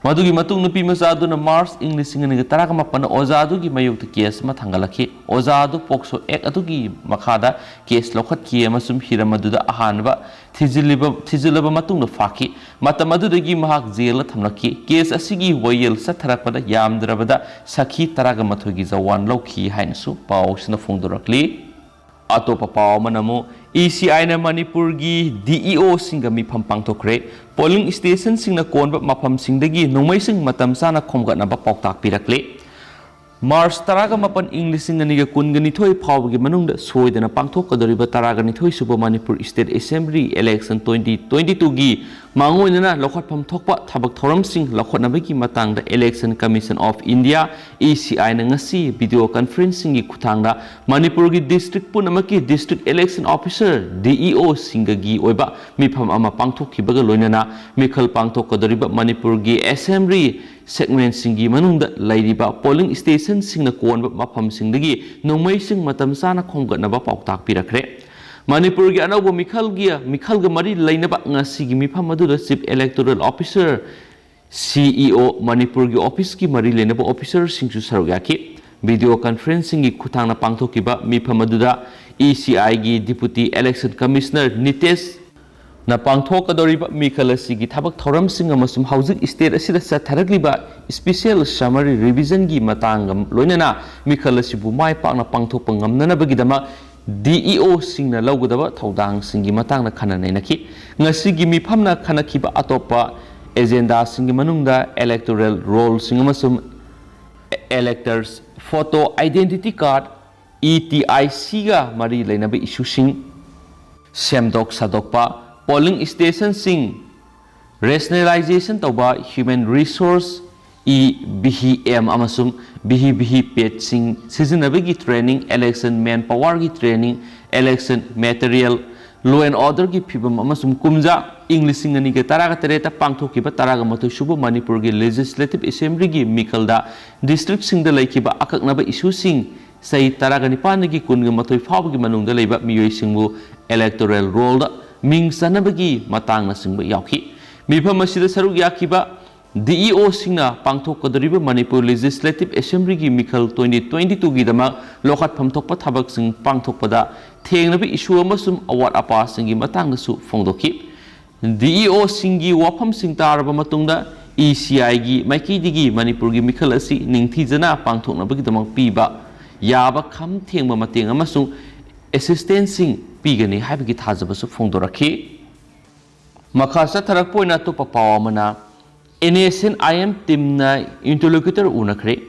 ꯃꯗꯨꯒꯤ ꯃꯇꯨꯡ ꯅꯨꯄꯤ ꯃꯆꯥ ꯑꯗꯨꯅ ꯃꯥꯔꯆ ꯏꯪ ꯂꯤꯁꯤꯡ ꯑꯅꯤꯒ ꯇꯔꯥꯒ ꯃꯥꯄꯟꯗ ꯑꯣꯖꯥ ꯑꯗꯨꯒꯤ ꯃꯥꯌꯣꯛꯇ ꯀꯦꯁ ꯑꯃ ꯊꯥꯡꯒꯠꯂꯛꯈꯤ꯫ ꯑꯣꯖꯥ ꯑꯗꯨ ꯄꯣꯛꯁꯣ ꯑꯦꯛ ꯑꯗꯨꯒꯤ ꯃꯈꯥꯗ ꯀꯦꯁ ꯂꯧꯈꯠꯈꯤ ꯑꯃꯁꯨꯡ ꯍꯤꯔꯝ ꯑꯗꯨꯗ ꯑꯍꯥꯟꯕ ꯊꯤꯖꯤꯜꯂꯤꯕ, ꯊꯤꯖꯤꯜꯂꯕ ꯃꯇꯨꯡꯗ ꯐꯥꯈꯤ꯫ ꯃꯇꯝ ꯑꯗꯨꯗꯒꯤ ꯃꯍꯥꯛ ꯖꯦꯜꯗ ꯊꯝꯂꯛꯈꯤ꯫ ꯀꯦꯁ ꯑꯁꯤꯒꯤ ꯋꯥꯌꯦꯜ ꯆꯠꯊꯔꯛꯄꯗ ꯌꯥꯝꯗ꯭ꯔꯕꯗ ꯁꯥꯈꯤ ꯇꯔꯥꯒ ꯃꯥꯊꯣꯏꯒꯤ ꯖꯋꯥꯟ ꯂꯧꯈꯤ ꯍꯥꯏꯅꯁꯨ ꯄꯥꯎꯁꯤꯅ ꯐꯣꯡꯗꯣꯔꯛꯂꯤ꯫ ꯑꯇꯣꯞꯄ ꯄꯥꯎ ꯑꯃꯅ ꯑꯃꯨꯛ, ꯏ ꯁꯤ ꯑꯥꯏꯅ ꯃꯅꯤꯄꯨꯔꯒꯤ ꯗꯤ ꯏ ꯑꯣꯁꯤꯡꯒ ꯃꯤꯐꯝ ꯄꯥꯡꯊꯣꯛꯈ꯭ꯔꯦ꯫ ꯄꯣꯂꯤꯡ ꯁ꯭ꯇꯦꯁꯟꯁꯤꯡꯅ ꯀꯣꯟꯕ ꯃꯐꯝꯁꯤꯡꯗꯒꯤ ꯅꯣꯡꯃꯩꯁꯤꯡ ꯃꯇꯝ ꯆꯥꯅ ꯈꯣꯝꯒꯠꯅꯕ ꯄꯥꯎꯇꯥꯛ ꯄꯤꯔꯛꯂꯦ꯫ ꯃꯥꯔꯆ ꯇꯔꯥꯒ ꯃꯥꯄꯟ ꯏꯪ ꯂꯤꯁꯤꯡ ꯑꯅꯤꯒ ꯀꯨꯟꯒ ꯅꯤꯊꯣꯏ ꯐꯥꯎꯕꯒꯤ ꯃꯅꯨꯡꯗ ꯁꯣꯏꯗꯅ ꯄꯥꯡꯊꯣꯛꯀꯗꯧꯔꯤꯕ ꯇꯔꯥꯒ ꯅꯤꯊꯣꯏ ꯁꯨꯕ Manipur state assembly election twenty twenty ꯇꯨꯒꯤ ꯃꯥꯡꯑꯣꯏꯅꯅ ꯂꯧꯈꯠꯐꯝ ꯊꯣꯛꯄ ꯊꯕꯛ ꯊꯧꯔꯝꯁꯤꯡ ꯂꯧꯈꯠꯅꯕꯒꯤ ꯃꯇꯥꯡꯗ election commission of India, E ꯁꯤ ꯑꯥꯏꯅ ꯉꯁꯤ ꯚꯤꯗꯤꯑꯣ ꯀꯟꯐꯔꯦꯟꯁꯤꯡꯒꯤ ꯈꯨꯠꯊꯥꯡꯗ ꯃꯅꯤꯄꯨꯔꯒꯤ ꯗꯤꯁꯇ꯭ꯔꯤꯛ ꯄꯨꯝꯅꯃꯛꯀꯤ ꯗꯤꯁꯇ꯭ꯔꯤꯛ ꯏꯂꯦꯛꯁꯟ ꯑꯣꯐꯤꯁꯔ, ꯗꯤ ꯏ ꯑꯣꯁꯤꯡꯒꯒꯤ ꯑꯣꯏꯕ ꯃꯤꯐꯝ ꯑꯃ ꯄꯥꯡꯊꯣꯛꯈꯤꯕꯒ ꯂꯣꯏꯅꯅ ꯃꯤꯈꯜ ꯄꯥꯡꯊꯣꯛꯀꯗꯧꯔꯤꯕ ꯃꯅꯤꯄꯨꯔꯒꯤ ꯑꯦꯁꯦꯝꯕ꯭ꯂꯤ ꯁꯦꯒꯃꯦꯟꯁꯤꯡꯒꯤ ꯃꯅꯨꯡꯗ ꯂꯩꯔꯤꯕ ꯄꯣꯂꯤꯡ ꯁ꯭ꯇꯦꯁꯟꯁꯤꯡꯅ ꯀꯣꯟꯕ ꯃꯐꯝꯁꯤꯡꯗꯒꯤ ꯅꯣꯡꯃꯩꯁꯤꯡ ꯃꯇꯝ ꯆꯥꯅ ꯈꯣꯝꯒꯠꯅꯕ ꯄꯥꯎꯇꯥꯛ ꯄꯤꯔꯛꯈ꯭ꯔꯦ꯫ ꯃꯅꯤꯄꯨꯔꯒꯤ ꯑꯅꯧꯕ ꯃꯤꯈꯜꯒꯤ, ꯃꯤꯈꯜꯒ ꯃꯔꯤ ꯂꯩꯅꯕ ꯉꯁꯤꯒꯤ ꯃꯤꯐꯝ ꯑꯗꯨꯗ ꯆꯤꯐ ꯏꯂꯦꯛꯇꯣꯔꯦꯜ ꯑꯣꯐꯤꯁꯔ, ꯁꯤ ꯏ ꯑꯣ, ꯃꯅꯤꯄꯨꯔꯒꯤ ꯑꯣꯐꯤꯁꯀꯤ ꯃꯔꯤ ꯂꯩꯅꯕ ꯑꯣꯐꯤꯁꯔꯁꯤꯡꯁꯨ ꯁꯔꯨꯛ ꯌꯥꯈꯤ꯫ ꯚꯤꯗꯤꯑꯣ ꯀꯟꯐꯔꯦꯟꯁꯤꯡꯒꯤ ꯈꯨꯠꯊꯥꯡꯅ ꯄꯥꯡꯊꯣꯛꯈꯤꯕ ꯃꯤꯐꯝ ꯑꯗꯨꯗ ꯏ ꯁꯤ ꯑꯥꯏꯒꯤ ꯗꯤꯄꯨꯇꯤ ꯏꯂꯦꯛꯁꯟ ꯀꯃꯤꯁꯅꯔ ꯅꯤꯇꯦꯁꯅ ꯄꯥꯡꯊꯣꯛꯀꯗꯧꯔꯤꯕ ꯃꯤꯈꯜ ꯑꯁꯤꯒꯤ ꯊꯕꯛ ꯊꯧꯔꯝꯁꯤꯡ ꯑꯃꯁꯨꯡ ꯍꯧꯖꯤꯛ ꯁ꯭ꯇꯦꯠ ꯑꯁꯤꯗ ꯆꯠꯊꯔꯛꯂꯤꯕ ꯁ꯭ꯄꯤꯁꯦꯜ ꯁꯝꯃꯔꯤ ꯔꯤꯚꯤꯖꯟꯒꯤ ꯃꯇꯥꯡꯒ ꯂꯣꯏꯅꯅ ꯃꯤꯈꯜ ꯑꯁꯤꯕꯨ ꯃꯥꯏ ꯄꯥꯛꯅ ꯄꯥꯡꯊꯣꯛꯄ ꯉꯝꯅꯅꯕꯒꯤꯗꯃꯛ ꯗꯤ ꯏ ꯑꯣꯁꯤꯡꯅ ꯂꯧꯒꯗꯕ ꯊꯧꯗꯥꯡꯁꯤꯡꯒꯤ ꯃꯇꯥꯡꯗ ꯈꯟꯅ ꯅꯩꯅꯈꯤ꯫ ꯉꯁꯤꯒꯤ ꯃꯤꯐꯝꯅ ꯈꯟꯅꯈꯤꯕ ꯑꯇꯣꯞꯄ ꯑꯦꯖꯦꯟꯗꯥꯁꯤꯡꯒꯤ ꯃꯅꯨꯡꯗ electoral rollꯁꯤꯡ ꯑꯃꯁꯨꯡ electors photo, identity card, E T I Cꯒ ꯃꯔꯤ ꯂꯩꯅꯕ issueꯁꯤꯡ, ꯁꯦꯝꯗꯣꯛ ꯁꯥꯗꯣꯛꯄ, polling stationꯁꯤꯡ rationalization ꯇꯧꯕ, human resource, E V H M ꯑꯃꯁꯨꯡ V V V P ꯁꯤꯡ ꯁꯤꯖꯤꯟꯅꯕꯒꯤ training, election manpowerꯒꯤ training, election material, law and orderꯒꯤ ꯐꯤꯕꯝ ꯑꯃꯁꯨꯡ ꯀꯨꯝꯖꯥ ꯏꯪ ꯂꯤꯁꯤꯡ ꯑꯅꯤꯒ ꯇꯔꯥꯒ ꯇꯔꯦꯠꯇ ꯄꯥꯡꯊꯣꯛꯈꯤꯕ ꯇꯔꯥꯒ ꯃꯥꯊꯣꯏ ꯁꯨꯕ ꯃꯅꯤꯄꯨꯔꯒꯤ Legislative Assemblyꯒꯤ ꯃꯤꯈꯜꯗ districtꯁꯤꯡꯗ ꯂꯩꯈꯤꯕ ꯑꯀꯛꯅꯕ issueꯁꯤꯡ ꯆꯍꯤ ꯇꯔꯥꯒ ꯅꯤꯄꯥꯟꯗꯒꯤ ꯀꯨꯟꯒ ꯃꯥꯊꯣꯏ ꯐꯥꯎꯕꯒꯤ ꯃꯅꯨꯡꯗ ꯂꯩꯕ ꯃꯤꯑꯣꯏꯁꯤꯡꯕꯨ electoral rollꯗ ꯃꯤꯡ ꯆꯟꯅꯕꯒꯤ ꯃꯇꯥꯡꯅꯆꯤꯡꯕ ꯌꯥꯎꯈꯤ꯫ ꯃꯤꯐꯝ ꯑꯁꯤꯗ ꯁꯔꯨꯛ ꯌꯥꯈꯤꯕ ꯗꯤ ꯏ ꯑꯣꯁꯤꯡꯅ ꯄꯥꯡꯊꯣꯛꯀꯗꯧꯔꯤꯕ ꯃꯅꯤꯄꯨꯔ Legislative Assemblyꯒꯤ ꯃꯤꯈꯜ twenty twenty twoꯒꯤꯗꯃꯛ ꯂꯧꯈꯠꯐꯝ ꯊꯣꯛꯄ ꯊꯕꯛꯁꯤꯡ ꯄꯥꯡꯊꯣꯛꯄꯗ ꯊꯦꯡꯅꯕ issue ꯑꯃꯁꯨꯡ ꯑꯋꯥꯠ ꯑꯄꯥꯁꯤꯡꯒꯤ ꯃꯇꯥꯡꯗꯁꯨ ꯐꯣꯡꯗꯣꯛꯈꯤ꯫ ꯗꯤ ꯏ ꯑꯣꯁꯤꯡꯒꯤ ꯋꯥꯐꯝꯁꯤꯡ ꯇꯥꯔꯕ ꯃꯇꯨꯡꯗ E C Iꯒꯤ ꯃꯥꯏꯀꯩꯗꯒꯤ ꯃꯅꯤꯄꯨꯔꯒꯤ ꯃꯤꯈꯜ ꯑꯁꯤ ꯅꯤꯡꯊꯤꯖꯅ ꯄꯥꯡꯊꯣꯛꯅꯕꯒꯤꯗꯃꯛ ꯄꯤꯕ ꯌꯥꯕ ꯈꯝ ꯊꯦꯡꯕ ꯃꯇꯦꯡ ꯑꯃꯁꯨꯡ assistance ꯁꯤꯡ ꯄꯤꯒꯅꯤ ꯍꯥꯏꯕꯒꯤ ꯊꯥꯖꯕꯁꯨ ꯐꯣꯡꯗꯣꯔꯛꯈꯤ꯫ ꯃꯈꯥ ꯆꯠꯊꯔꯛꯄ ꯑꯣꯏꯅ ꯑꯇꯣꯞꯄ ꯄꯥꯎ ꯑꯃꯅ, N S N I M teamꯅ interlocutor ꯎꯅꯈ꯭ꯔꯦ꯫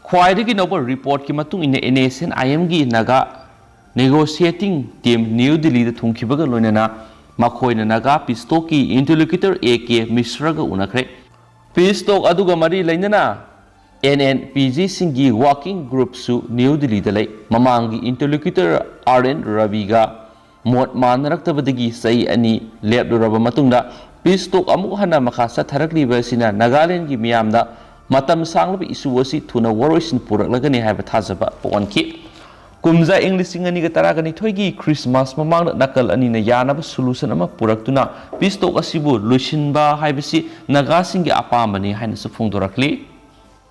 ꯈ꯭ꯋꯥꯏꯗꯒꯤ ꯅꯧꯕ reportꯀꯤ ꯃꯇꯨꯡ ꯏꯟꯅ N S N I Mꯒꯤ ꯅꯥꯒꯥ negotiating team ꯅ꯭ꯌꯨ ꯗꯤꯜꯂꯤꯗ ꯊꯨꯡꯈꯤꯕꯒ ꯂꯣꯏꯅꯅ ꯃꯈꯣꯏꯅ Naga peace talkꯀꯤ interlocutor A K ꯃꯤꯁ꯭ꯔꯒ ꯎꯅꯈ꯭ꯔꯦ꯫ Peace talk ꯑꯗꯨꯒ ꯃꯔꯤ ꯂꯩꯅꯅ N N P Gꯁꯤꯡꯒꯤ working groupꯁꯨ ꯅ꯭ꯌꯨ ꯗꯤꯜꯂꯤꯗ ꯂꯩ꯫ ꯃꯃꯥꯡꯒꯤ interlocutor R N ꯔꯕꯤꯒ ꯃꯣꯠ ꯃꯥꯟꯅꯔꯛꯇꯕꯗꯒꯤ ꯆꯍꯤ ꯑꯅꯤ ꯂꯦꯞꯂꯨꯔꯕ ꯃꯇꯨꯡꯗ peace talk ꯑꯃꯨꯛ ꯍꯟꯅ ꯃꯈꯥ ꯆꯠꯊꯔꯛꯂꯤꯕ ꯑꯁꯤꯅ ꯅꯥꯒꯥꯂꯦꯟꯒꯤ ꯃꯤꯌꯥꯝꯗ ꯃꯇꯝ ꯁꯥꯡꯂꯕ issue ꯑꯁꯤ ꯊꯨꯅ ꯋꯥꯔꯣꯏꯁꯤꯟ ꯄꯨꯔꯛꯂꯒꯅꯤ ꯍꯥꯏꯕ ꯊꯥꯖꯕ ꯄꯣꯛꯍꯟꯈꯤ꯫ ꯀꯨꯝꯖꯥ ꯏꯪ ꯂꯤꯁꯤꯡ ꯑꯅꯤꯒ ꯇꯔꯥꯒ ꯅꯤꯊꯣꯏꯒꯤ Christmas ꯃꯃꯥꯡꯗ ꯅꯥꯀꯜ ꯑꯅꯤꯅ ꯌꯥꯅꯕ solution ꯑꯃ ꯄꯨꯔꯛꯇꯨꯅ peace talk ꯑꯁꯤꯕꯨ ꯂꯣꯏꯁꯤꯟꯕ ꯍꯥꯏꯕꯁꯤ ꯅꯥꯒꯥꯁꯤꯡꯒꯤ ꯑꯄꯥꯝꯕꯅꯤ ꯍꯥꯏꯅꯁꯨ ꯐꯣꯡꯗꯣꯔꯛꯂꯤ꯫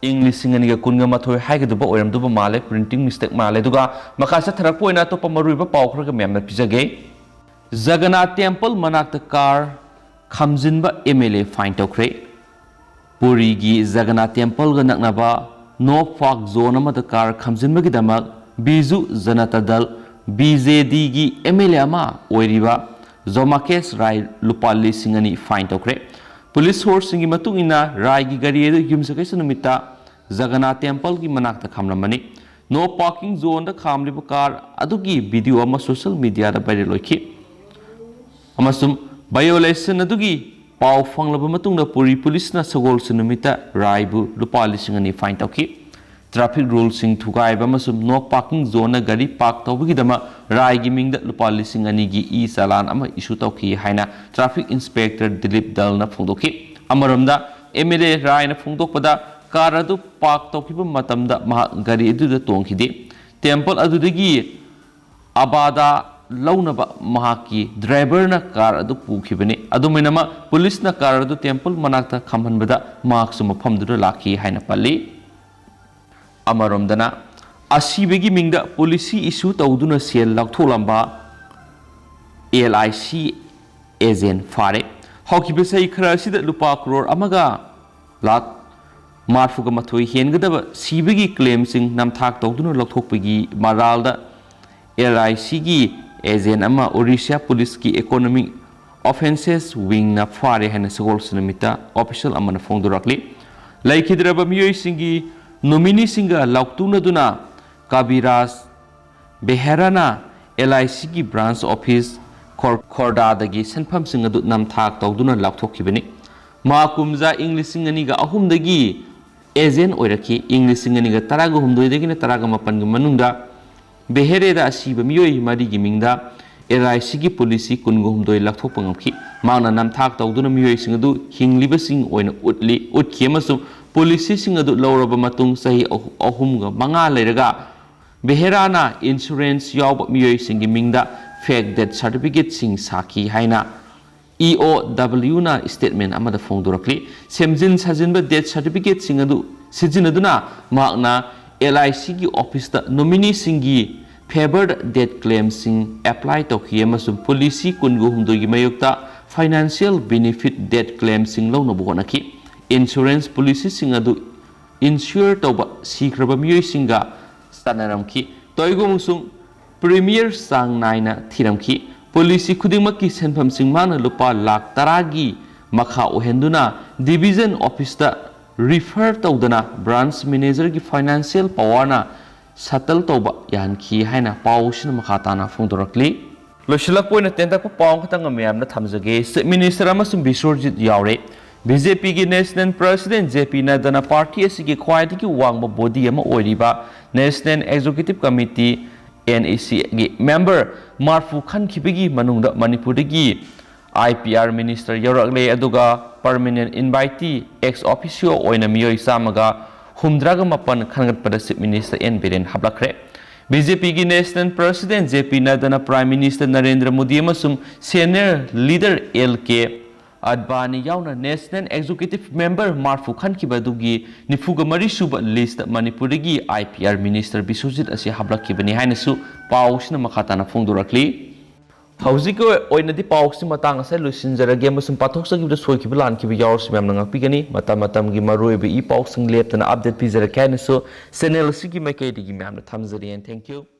ꯏꯪ ꯂꯤꯁꯤꯡ ꯑꯅꯤꯒ ꯀꯨꯟꯒ ꯃꯥꯊꯣꯏ ꯍꯥꯏꯒꯗꯕ ꯑꯣꯏꯔꯝꯗꯧꯕ ꯃꯥꯜꯂꯦ, printing mistake ꯃꯥꯜꯂꯦ꯫ ꯑꯗꯨꯒ ꯃꯈꯥ ꯆꯠꯊꯔꯛꯄ ꯑꯣꯏꯅ ꯑꯇꯣꯞꯄ ꯃꯔꯨꯑꯣꯏꯕ ꯄꯥꯎ ꯈꯔꯒ ꯃꯌꯥꯝꯅ ꯄꯤꯖꯒꯦ꯫ ꯖꯒꯅꯥꯊ temple ꯃꯅꯥꯛꯇ car ꯈꯥꯝꯖꯤꯟꯕ M L A fine ꯇꯧꯈ꯭ꯔꯦ꯫ ꯄꯨꯔꯤꯒꯤ ꯖꯒꯅꯥꯊ templeꯒ ꯅꯛꯅꯕ no park zone ꯑꯃꯗ car ꯈꯥꯝꯖꯤꯟꯕꯒꯤꯗꯃꯛ Biju Janata Dal B J ꯗꯤꯒꯤ ꯑꯦꯝ ꯑꯦꯜ ꯑꯦ ꯑꯃ ꯑꯣꯏꯔꯤꯕ ꯖꯣꯃꯥꯀꯦꯁ ꯔꯥꯏ ꯂꯨꯄꯥ ꯂꯤꯁꯤꯡ ꯑꯅꯤ ꯐꯥꯏꯟ ꯇꯧꯈ꯭ꯔꯦ꯫ ꯄꯨꯂꯤꯁ ꯁꯣꯔꯁꯁꯤꯡꯒꯤ ꯃꯇꯨꯡ ꯏꯟꯅ, ꯔꯥꯏꯒꯤ ꯒꯥꯔꯤ ꯑꯗꯨ ꯌꯨꯝꯁꯀꯩꯁ ꯅꯨꯃꯤꯠꯇ ꯖꯒꯅꯥꯊ ꯇꯦꯝꯄꯜꯒꯤ ꯃꯅꯥꯛꯇ ꯈꯥꯝꯂꯝꯕꯅꯤ꯫ ꯅꯣ ꯄꯥꯔꯀꯤꯡ ꯖꯣꯟꯗ ꯈꯥꯝꯂꯤꯕ ꯀꯥꯔ ꯑꯗꯨꯒꯤ ꯚꯤꯗꯤꯑꯣ ꯑꯃ ꯁꯣꯁꯤꯌꯦꯜ ꯃꯤꯗꯤꯌꯥꯗ ꯚꯥꯏꯔꯦꯜ ꯑꯣꯏꯈꯤ꯫ ꯑꯃꯁꯨꯡ ꯚꯥꯏꯑꯣꯂꯦꯁꯟ ꯑꯗꯨꯒꯤ ꯄꯥꯎ ꯐꯪꯂꯕ ꯃꯇꯨꯡꯗ ꯄꯨꯔꯤ ꯄꯨꯂꯤꯁꯅ ꯁꯒꯣꯜꯁꯦꯟ ꯅꯨꯃꯤꯠꯇ ꯔꯥꯏꯕꯨ ꯂꯨꯄꯥ ꯂꯤꯁꯤꯡ ꯑꯅꯤ ꯐꯥꯏꯟ ꯇꯧꯈꯤ꯫ ꯇ꯭ꯔꯥꯐꯤꯛ ꯔꯨꯜꯁꯤꯡ ꯊꯨꯒꯥꯏꯕ ꯑꯃꯁꯨꯡ ꯅꯣ ꯄꯥꯔꯀꯤꯡ ꯖꯣꯟꯅ ꯒꯥꯔꯤ ꯄꯥꯔꯛ ꯇꯧꯕꯒꯤꯗꯃꯛ ꯔꯥꯏꯒꯤ ꯃꯤꯡꯗ ꯂꯨꯄꯥ ꯂꯤꯁꯤꯡ ꯑꯅꯤꯒꯤ ꯏ ꯆꯂꯥꯟ ꯑꯃ ꯏꯁꯨ ꯇꯧꯈꯤ ꯍꯥꯏꯅ ꯇ꯭ꯔꯥꯐꯤꯛ ꯏꯟꯁꯄꯦꯛꯇꯔ ꯗꯤꯂꯤꯞ ꯗꯜꯅ ꯐꯣꯡꯗꯣꯛꯈꯤ꯫ ꯑꯃꯔꯣꯝꯗ, ꯑꯦꯝ ꯑꯦꯜ ꯑꯦ ꯔꯥꯏꯅ ꯐꯣꯡꯗꯣꯛꯄꯗ, ꯀꯥꯔ ꯑꯗꯨ ꯄꯥꯔꯛ ꯇꯧꯈꯤꯕ ꯃꯇꯝꯗ ꯃꯍꯥꯛ ꯒꯥꯔꯤ ꯑꯗꯨꯗ ꯇꯣꯡꯈꯤꯗꯦ꯫ ꯇꯦꯝꯄꯜ ꯑꯗꯨꯗꯒꯤ ꯑꯕꯥꯗꯥ ꯂꯧꯅꯕ ꯃꯍꯥꯛꯀꯤ ꯗ꯭ꯔꯥꯏꯚꯔꯅ ꯀꯥꯔ ꯑꯗꯨ ꯄꯨꯈꯤꯕꯅꯤ꯫ ꯑꯗꯨꯝ ꯑꯣꯏꯅꯃꯛ, ꯄꯨꯂꯤꯁꯅ ꯀꯥꯔ ꯑꯗꯨ ꯇꯦꯝꯄꯜ ꯃꯅꯥꯛꯇ ꯈꯥꯝꯍꯟꯕꯗ ꯃꯍꯥꯛꯁꯨ ꯃꯐꯝꯗꯨꯗ ꯂꯥꯛꯈꯤ ꯍꯥꯏꯅ ꯄꯜꯂꯤ꯫ ꯑꯃꯔꯣꯝꯗꯅ, ꯑꯁꯤꯕꯒꯤ ꯃꯤꯡꯗ ꯄꯣꯂꯤꯁꯤ ꯏꯁꯨ ꯇꯧꯗꯨꯅ ꯁꯦꯜ ꯂꯧꯊꯣꯛꯂꯝꯕ ꯑꯦꯜ ꯑꯥꯏ ꯁꯤ ꯑꯦꯖꯦꯟ ꯐꯥꯔꯦ꯫ ꯍꯧꯈꯤꯕ ꯆꯍꯤ ꯈꯔ ꯑꯁꯤꯗ ꯂꯨꯄꯥ ꯀ꯭ꯔꯣꯔ ꯑꯃꯒ ꯂꯥꯈ ꯃꯔꯐꯨꯒ ꯃꯥꯊꯣꯏ ꯍꯦꯟꯒꯗꯕ ꯁꯤꯕꯒꯤ ꯀ꯭ꯂꯦꯝꯁꯤꯡ ꯅꯝꯊꯥꯛ ꯇꯧꯗꯨꯅ ꯂꯧꯊꯣꯛꯄꯒꯤ ꯃꯔꯥꯜꯗ ꯑꯦꯜ ꯑꯥꯏ ꯁꯤꯒꯤ ꯑꯦꯖꯦꯟ ꯑꯃ ꯑꯣꯔꯤꯁꯥ ꯄꯨꯂꯤꯁꯀꯤ ꯏꯀꯣꯅꯣꯃꯤꯛ ꯑꯣꯐꯦꯟꯁꯦꯁ ꯋꯤꯡꯅ ꯐꯥꯔꯦ ꯍꯥꯏꯅ ꯁꯒꯣꯜꯁꯦꯟ ꯅꯨꯃꯤꯠꯇ ꯑꯣꯐꯤꯁꯤꯌꯦꯜ ꯑꯃꯅ ꯐꯣꯡꯗꯣꯔꯛꯂꯤ꯫ ꯂꯩꯈꯤꯗ꯭ꯔꯕ ꯃꯤꯑꯣꯏꯁꯤꯡꯒꯤ ꯅꯣꯃꯤꯅꯤꯁꯤꯡꯒ ꯂꯥꯎꯇꯨꯅꯗꯨꯅ ꯀꯕꯤꯔꯥꯖ ꯕꯦꯍꯦꯔꯥꯅ ꯑꯦꯜ ꯑꯥꯏ ꯁꯤꯒꯤ ꯕ꯭ꯔꯥꯟꯁ ꯑꯣꯐꯤꯁ ꯈꯣꯔ-, ꯈꯣꯔꯗꯥꯗꯒꯤ ꯁꯦꯟꯐꯝꯁꯤꯡ ꯑꯗꯨ ꯅꯝꯊꯥꯛ ꯇꯧꯗꯨꯅ ꯂꯥꯎꯊꯣꯛꯈꯤꯕꯅꯤ꯫ ꯃꯍꯥꯛ ꯀꯨꯝꯖꯥ ꯏꯪ ꯂꯤꯁꯤꯡ ꯑꯅꯤꯒ ꯑꯍꯨꯝꯗꯒꯤ ꯑꯦꯖꯦꯟ ꯑꯣꯏꯔꯛꯈꯤ꯫ ꯏꯪ ꯂꯤꯁꯤꯡ ꯑꯅꯤꯒ ꯇꯔꯥꯒ ꯍꯨꯝꯗꯣꯏꯗꯒꯤꯅ ꯇꯔꯥꯒ ꯃꯥꯄꯟꯒꯤ ꯃꯅꯨꯡꯗ ꯕꯦꯍꯦꯔꯦꯗ ꯑꯁꯤꯕ ꯃꯤꯑꯣꯏ ꯃꯔꯤꯒꯤ ꯃꯤꯡꯗ ꯑꯦꯜ ꯑꯥꯏ ꯁꯤꯒꯤ ꯄꯣꯂꯤꯁꯤ ꯀꯨꯟꯒ ꯍꯨꯝꯗꯣꯏ ꯂꯧꯊꯣꯛꯄ ꯉꯝꯈꯤ꯫ ꯃꯍꯥꯛꯅ ꯅꯝꯊꯥꯛ ꯇꯧꯗꯨꯅ ꯃꯤꯑꯣꯏꯁꯤꯡ ꯑꯗꯨ ꯍꯤꯡꯂꯤꯕꯁꯤꯡ ꯑꯣꯏꯅ ꯎꯠꯂꯤ, ꯎꯠꯈꯤ ꯑꯃꯁꯨꯡ ꯄꯣꯂꯤꯁꯤꯁꯤꯡ ꯑꯗꯨ ꯂꯧꯔꯕ ꯃꯇꯨꯡ ꯆꯍꯤ ꯑꯍꯨ-, ꯑꯍꯨꯝꯒ ꯃꯉꯥ ꯂꯩꯔꯒ ꯕꯦꯍꯦꯔꯥꯅ ꯏꯟꯁꯨꯔꯦꯟꯁ ꯌꯥꯎꯕ ꯃꯤꯑꯣꯏꯁꯤꯡꯒꯤ ꯃꯤꯡꯗ ꯐꯦꯛ ꯗꯦꯠ ꯁꯥꯔꯇꯤꯐꯤꯀꯦꯠꯁꯤꯡ ꯁꯥꯈꯤ ꯍꯥꯏꯅ ꯏ ꯑꯣ ꯗꯕ꯭ꯂꯤꯌꯨꯅ ꯁ꯭ꯇꯦꯠꯃꯦꯟ ꯑꯃꯗ ꯐꯣꯡꯗꯣꯔꯛꯂꯤ꯫ ꯁꯦꯝꯖꯤꯟ ꯁꯥꯖꯤꯟꯕ ꯗꯦꯠ ꯁꯥꯔꯇꯤꯐꯤꯀꯦꯠꯁꯤꯡ ꯑꯗꯨ ꯁꯤꯖꯤꯟꯅꯗꯨꯅ ꯃꯍꯥꯛꯅ ꯑꯦꯜ ꯑꯥꯏ ꯁꯤꯒꯤ ꯑꯣꯐꯤꯁꯇ ꯅꯣꯃꯤꯅꯤꯁꯤꯡꯒꯤ ꯐꯦꯚꯔꯗ ꯗꯦꯠ ꯀ꯭ꯂꯦꯝꯁꯤꯡ ꯑꯦꯄ꯭ꯂꯥꯏ ꯇꯧꯈꯤ ꯑꯃꯁꯨꯡ ꯄꯣꯂꯤꯁꯤ ꯀꯨꯟꯒ ꯍꯨꯝꯗꯣꯏꯒꯤ ꯃꯥꯌꯣꯛꯇ ꯐꯥꯏꯅꯥꯟꯁꯤꯌꯦꯜ ꯕꯦꯅꯤꯐꯤꯠ ꯗꯦꯠ ꯀ꯭ꯂꯦꯝꯁꯤꯡ ꯂꯧꯅꯕ ꯍꯣꯠꯅꯈꯤ꯫ ꯏꯟꯁꯨꯔꯦꯟꯁ ꯄꯣꯂꯤꯁꯤꯁꯤꯡ ꯑꯗꯨ ꯏꯟꯁꯨꯌꯔ ꯇꯧꯕ ꯁꯤꯈ꯭ꯔꯕ ꯃꯤꯑꯣꯏꯁꯤꯡꯒ ꯆꯥꯟꯅꯔꯝꯈꯤ꯫ ꯇꯣꯏꯒꯨ ꯑꯃꯁꯨꯡ ꯄ꯭ꯔꯤꯃꯤꯌꯔ ꯆꯥꯡ ꯅꯥꯏꯅ ꯊꯤꯔꯝꯈꯤ꯫ ꯄꯣꯂꯤꯁꯤ ꯈꯨꯗꯤꯡꯃꯛꯀꯤ ꯁꯦꯟꯐꯝꯁꯤꯡ ꯃꯍꯥꯛꯅ ꯂꯨꯄꯥ ꯂꯥꯈ ꯇꯔꯥꯒꯤ ꯃꯈꯥ ꯑꯣꯏꯍꯟꯗꯨꯅ ꯗꯤꯚꯤꯖꯟ ꯑꯣꯐꯤꯁꯇ ꯔꯤꯐꯔ ꯇꯧꯗꯅ ꯕ꯭ꯔꯥꯟꯁ ꯃꯦꯅꯦꯖꯔꯒꯤ ꯐꯥꯏꯅꯥꯟꯁꯤꯌꯦꯜ ꯄꯋꯥꯔꯅ ꯁꯦꯇꯜ ꯇꯧꯕ ꯌꯥꯍꯟꯈꯤ ꯍꯥꯏꯅ ꯄꯥꯎꯁꯤꯅ ꯃꯈꯥ ꯇꯥꯅ ꯐꯣꯡꯗꯣꯔꯛꯂꯤ꯫ ꯂꯣꯏꯁꯤꯜꯂꯛꯄ ꯑꯣꯏꯅ ꯇꯦꯟꯇꯛꯄ ꯄꯥꯎ ꯑꯃꯈꯛꯇꯪ ꯃꯌꯥꯝꯗ ꯊꯝꯖꯒꯦ꯫ ꯆꯤꯐ ꯃꯤꯅꯤꯁꯇꯔ ꯑꯃꯁꯨꯡ ꯕꯤꯁ꯭ꯋꯔꯖꯤꯠ ꯌꯥꯎꯔꯦ꯫ ꯕꯤ ꯖꯦ ꯄꯤꯒꯤ national president J P ꯅꯗ꯭ꯗꯥꯅ party ꯑꯁꯤꯒꯤ ꯈ꯭ꯋꯥꯏꯗꯒꯤ ꯋꯥꯡꯕ ꯕꯣꯗꯤ ꯑꯃ ꯑꯣꯏꯔꯤꯕ national executive committee, N E ꯁꯤꯒꯤ ꯃꯦꯝꯕꯔ ꯃꯔꯐꯨ ꯈꯟꯈꯤꯕꯒꯤ ꯃꯅꯨꯡꯗ ꯃꯅꯤꯄꯨꯔꯗꯒꯤ ꯑꯥꯏ ꯄꯤ ꯑꯥꯔ ꯃꯤꯅꯤꯁꯇꯔ ꯌꯥꯎꯔꯛꯂꯦ, ꯑꯗꯨꯒ ꯄꯔꯃꯅꯦꯟ ꯏꯟꯚꯥꯏꯇꯤ ꯑꯦꯛꯁ ꯑꯣꯐꯤꯁꯤꯌꯣ ꯑꯣꯏꯅ ꯃꯤꯑꯣꯏ ꯆꯥꯝꯃꯒ ꯍꯨꯝꯗ꯭ꯔꯥꯒ ꯃꯥꯄꯟ ꯈꯟꯒꯠꯄꯗ ꯆꯤꯐ ꯃꯤꯅꯤꯁꯇꯔ ꯑꯦꯟ ꯕꯤꯔꯦꯟ ꯍꯥꯞꯂꯛꯈ꯭ꯔꯦ꯫ ꯕꯤ ꯖꯦ ꯄꯤꯒꯤ ꯅꯦꯁꯅꯦꯜ ꯄ꯭ꯔꯁꯤꯗꯦꯟ ꯖꯦ ꯄꯤ ꯅꯗ꯭ꯗꯥꯅ ꯄ꯭ꯔꯥꯏꯝ ꯃꯤꯅꯤꯁꯇꯔ ꯅꯔꯦꯟꯗ꯭ꯔ ꯃꯣꯗꯤ ꯑꯃꯁꯨꯡ senior leader L K Advani ꯌꯥꯎꯅ ꯅꯦꯁꯅꯦꯜ ꯑꯦꯛꯖꯤꯀ꯭ꯌꯨꯇꯤꯚ ꯃꯦꯝꯕꯔ ꯃꯔꯐꯨ ꯈꯟꯈꯤꯕ ꯑꯗꯨꯒꯤ ꯅꯤꯐꯨꯒ ꯃꯔꯤ ꯁꯨꯕ ꯂꯤꯁꯇ ꯃꯅꯤꯄꯨꯔꯗꯒꯤ I P R minister Biswajit ꯑꯁꯤ ꯍꯥꯞꯂꯛꯈꯤꯕꯅꯤ ꯍꯥꯏꯅꯁꯨ ꯄꯥꯎꯁꯤꯅ ꯃꯈꯥ ꯇꯥꯅ ꯐꯣꯡꯗꯣꯔꯛꯂꯤ꯫ ꯍꯧꯖꯤꯛꯀꯤ ꯑꯣꯏꯅꯗꯤ ꯄꯥꯎꯁꯤ ꯃꯇꯥꯡ ꯑꯁꯤꯗ ꯂꯣꯏꯁꯤꯟꯖꯔꯒꯦ ꯑꯃꯁꯨꯡ ꯄꯥꯊꯣꯛꯆꯈꯤꯕꯗ ꯁꯣꯏꯈꯤꯕ ꯂꯥꯟꯈꯤꯕ ꯌꯥꯎꯔꯁꯨ ꯃꯌꯥꯝꯅ ꯉꯥꯛꯄꯤꯒꯅꯤ꯫ ꯃꯇꯝ ꯃꯇꯝꯒꯤ ꯃꯔꯨꯑꯣꯏꯕ ꯏ ꯄꯥꯎꯁꯤꯡ ꯂꯦꯞꯇꯅ ꯑꯞꯗꯦꯠ ꯄꯤꯖꯔꯛꯀꯦ ꯍꯥꯏꯅꯁꯨ ꯆꯦꯅꯦꯜ ꯑꯁꯤꯒꯤ ꯃꯥꯏꯀꯩꯗꯒꯤ ꯃꯌꯥꯝꯗ ꯊꯝꯖꯔꯤ꯫ And thank you.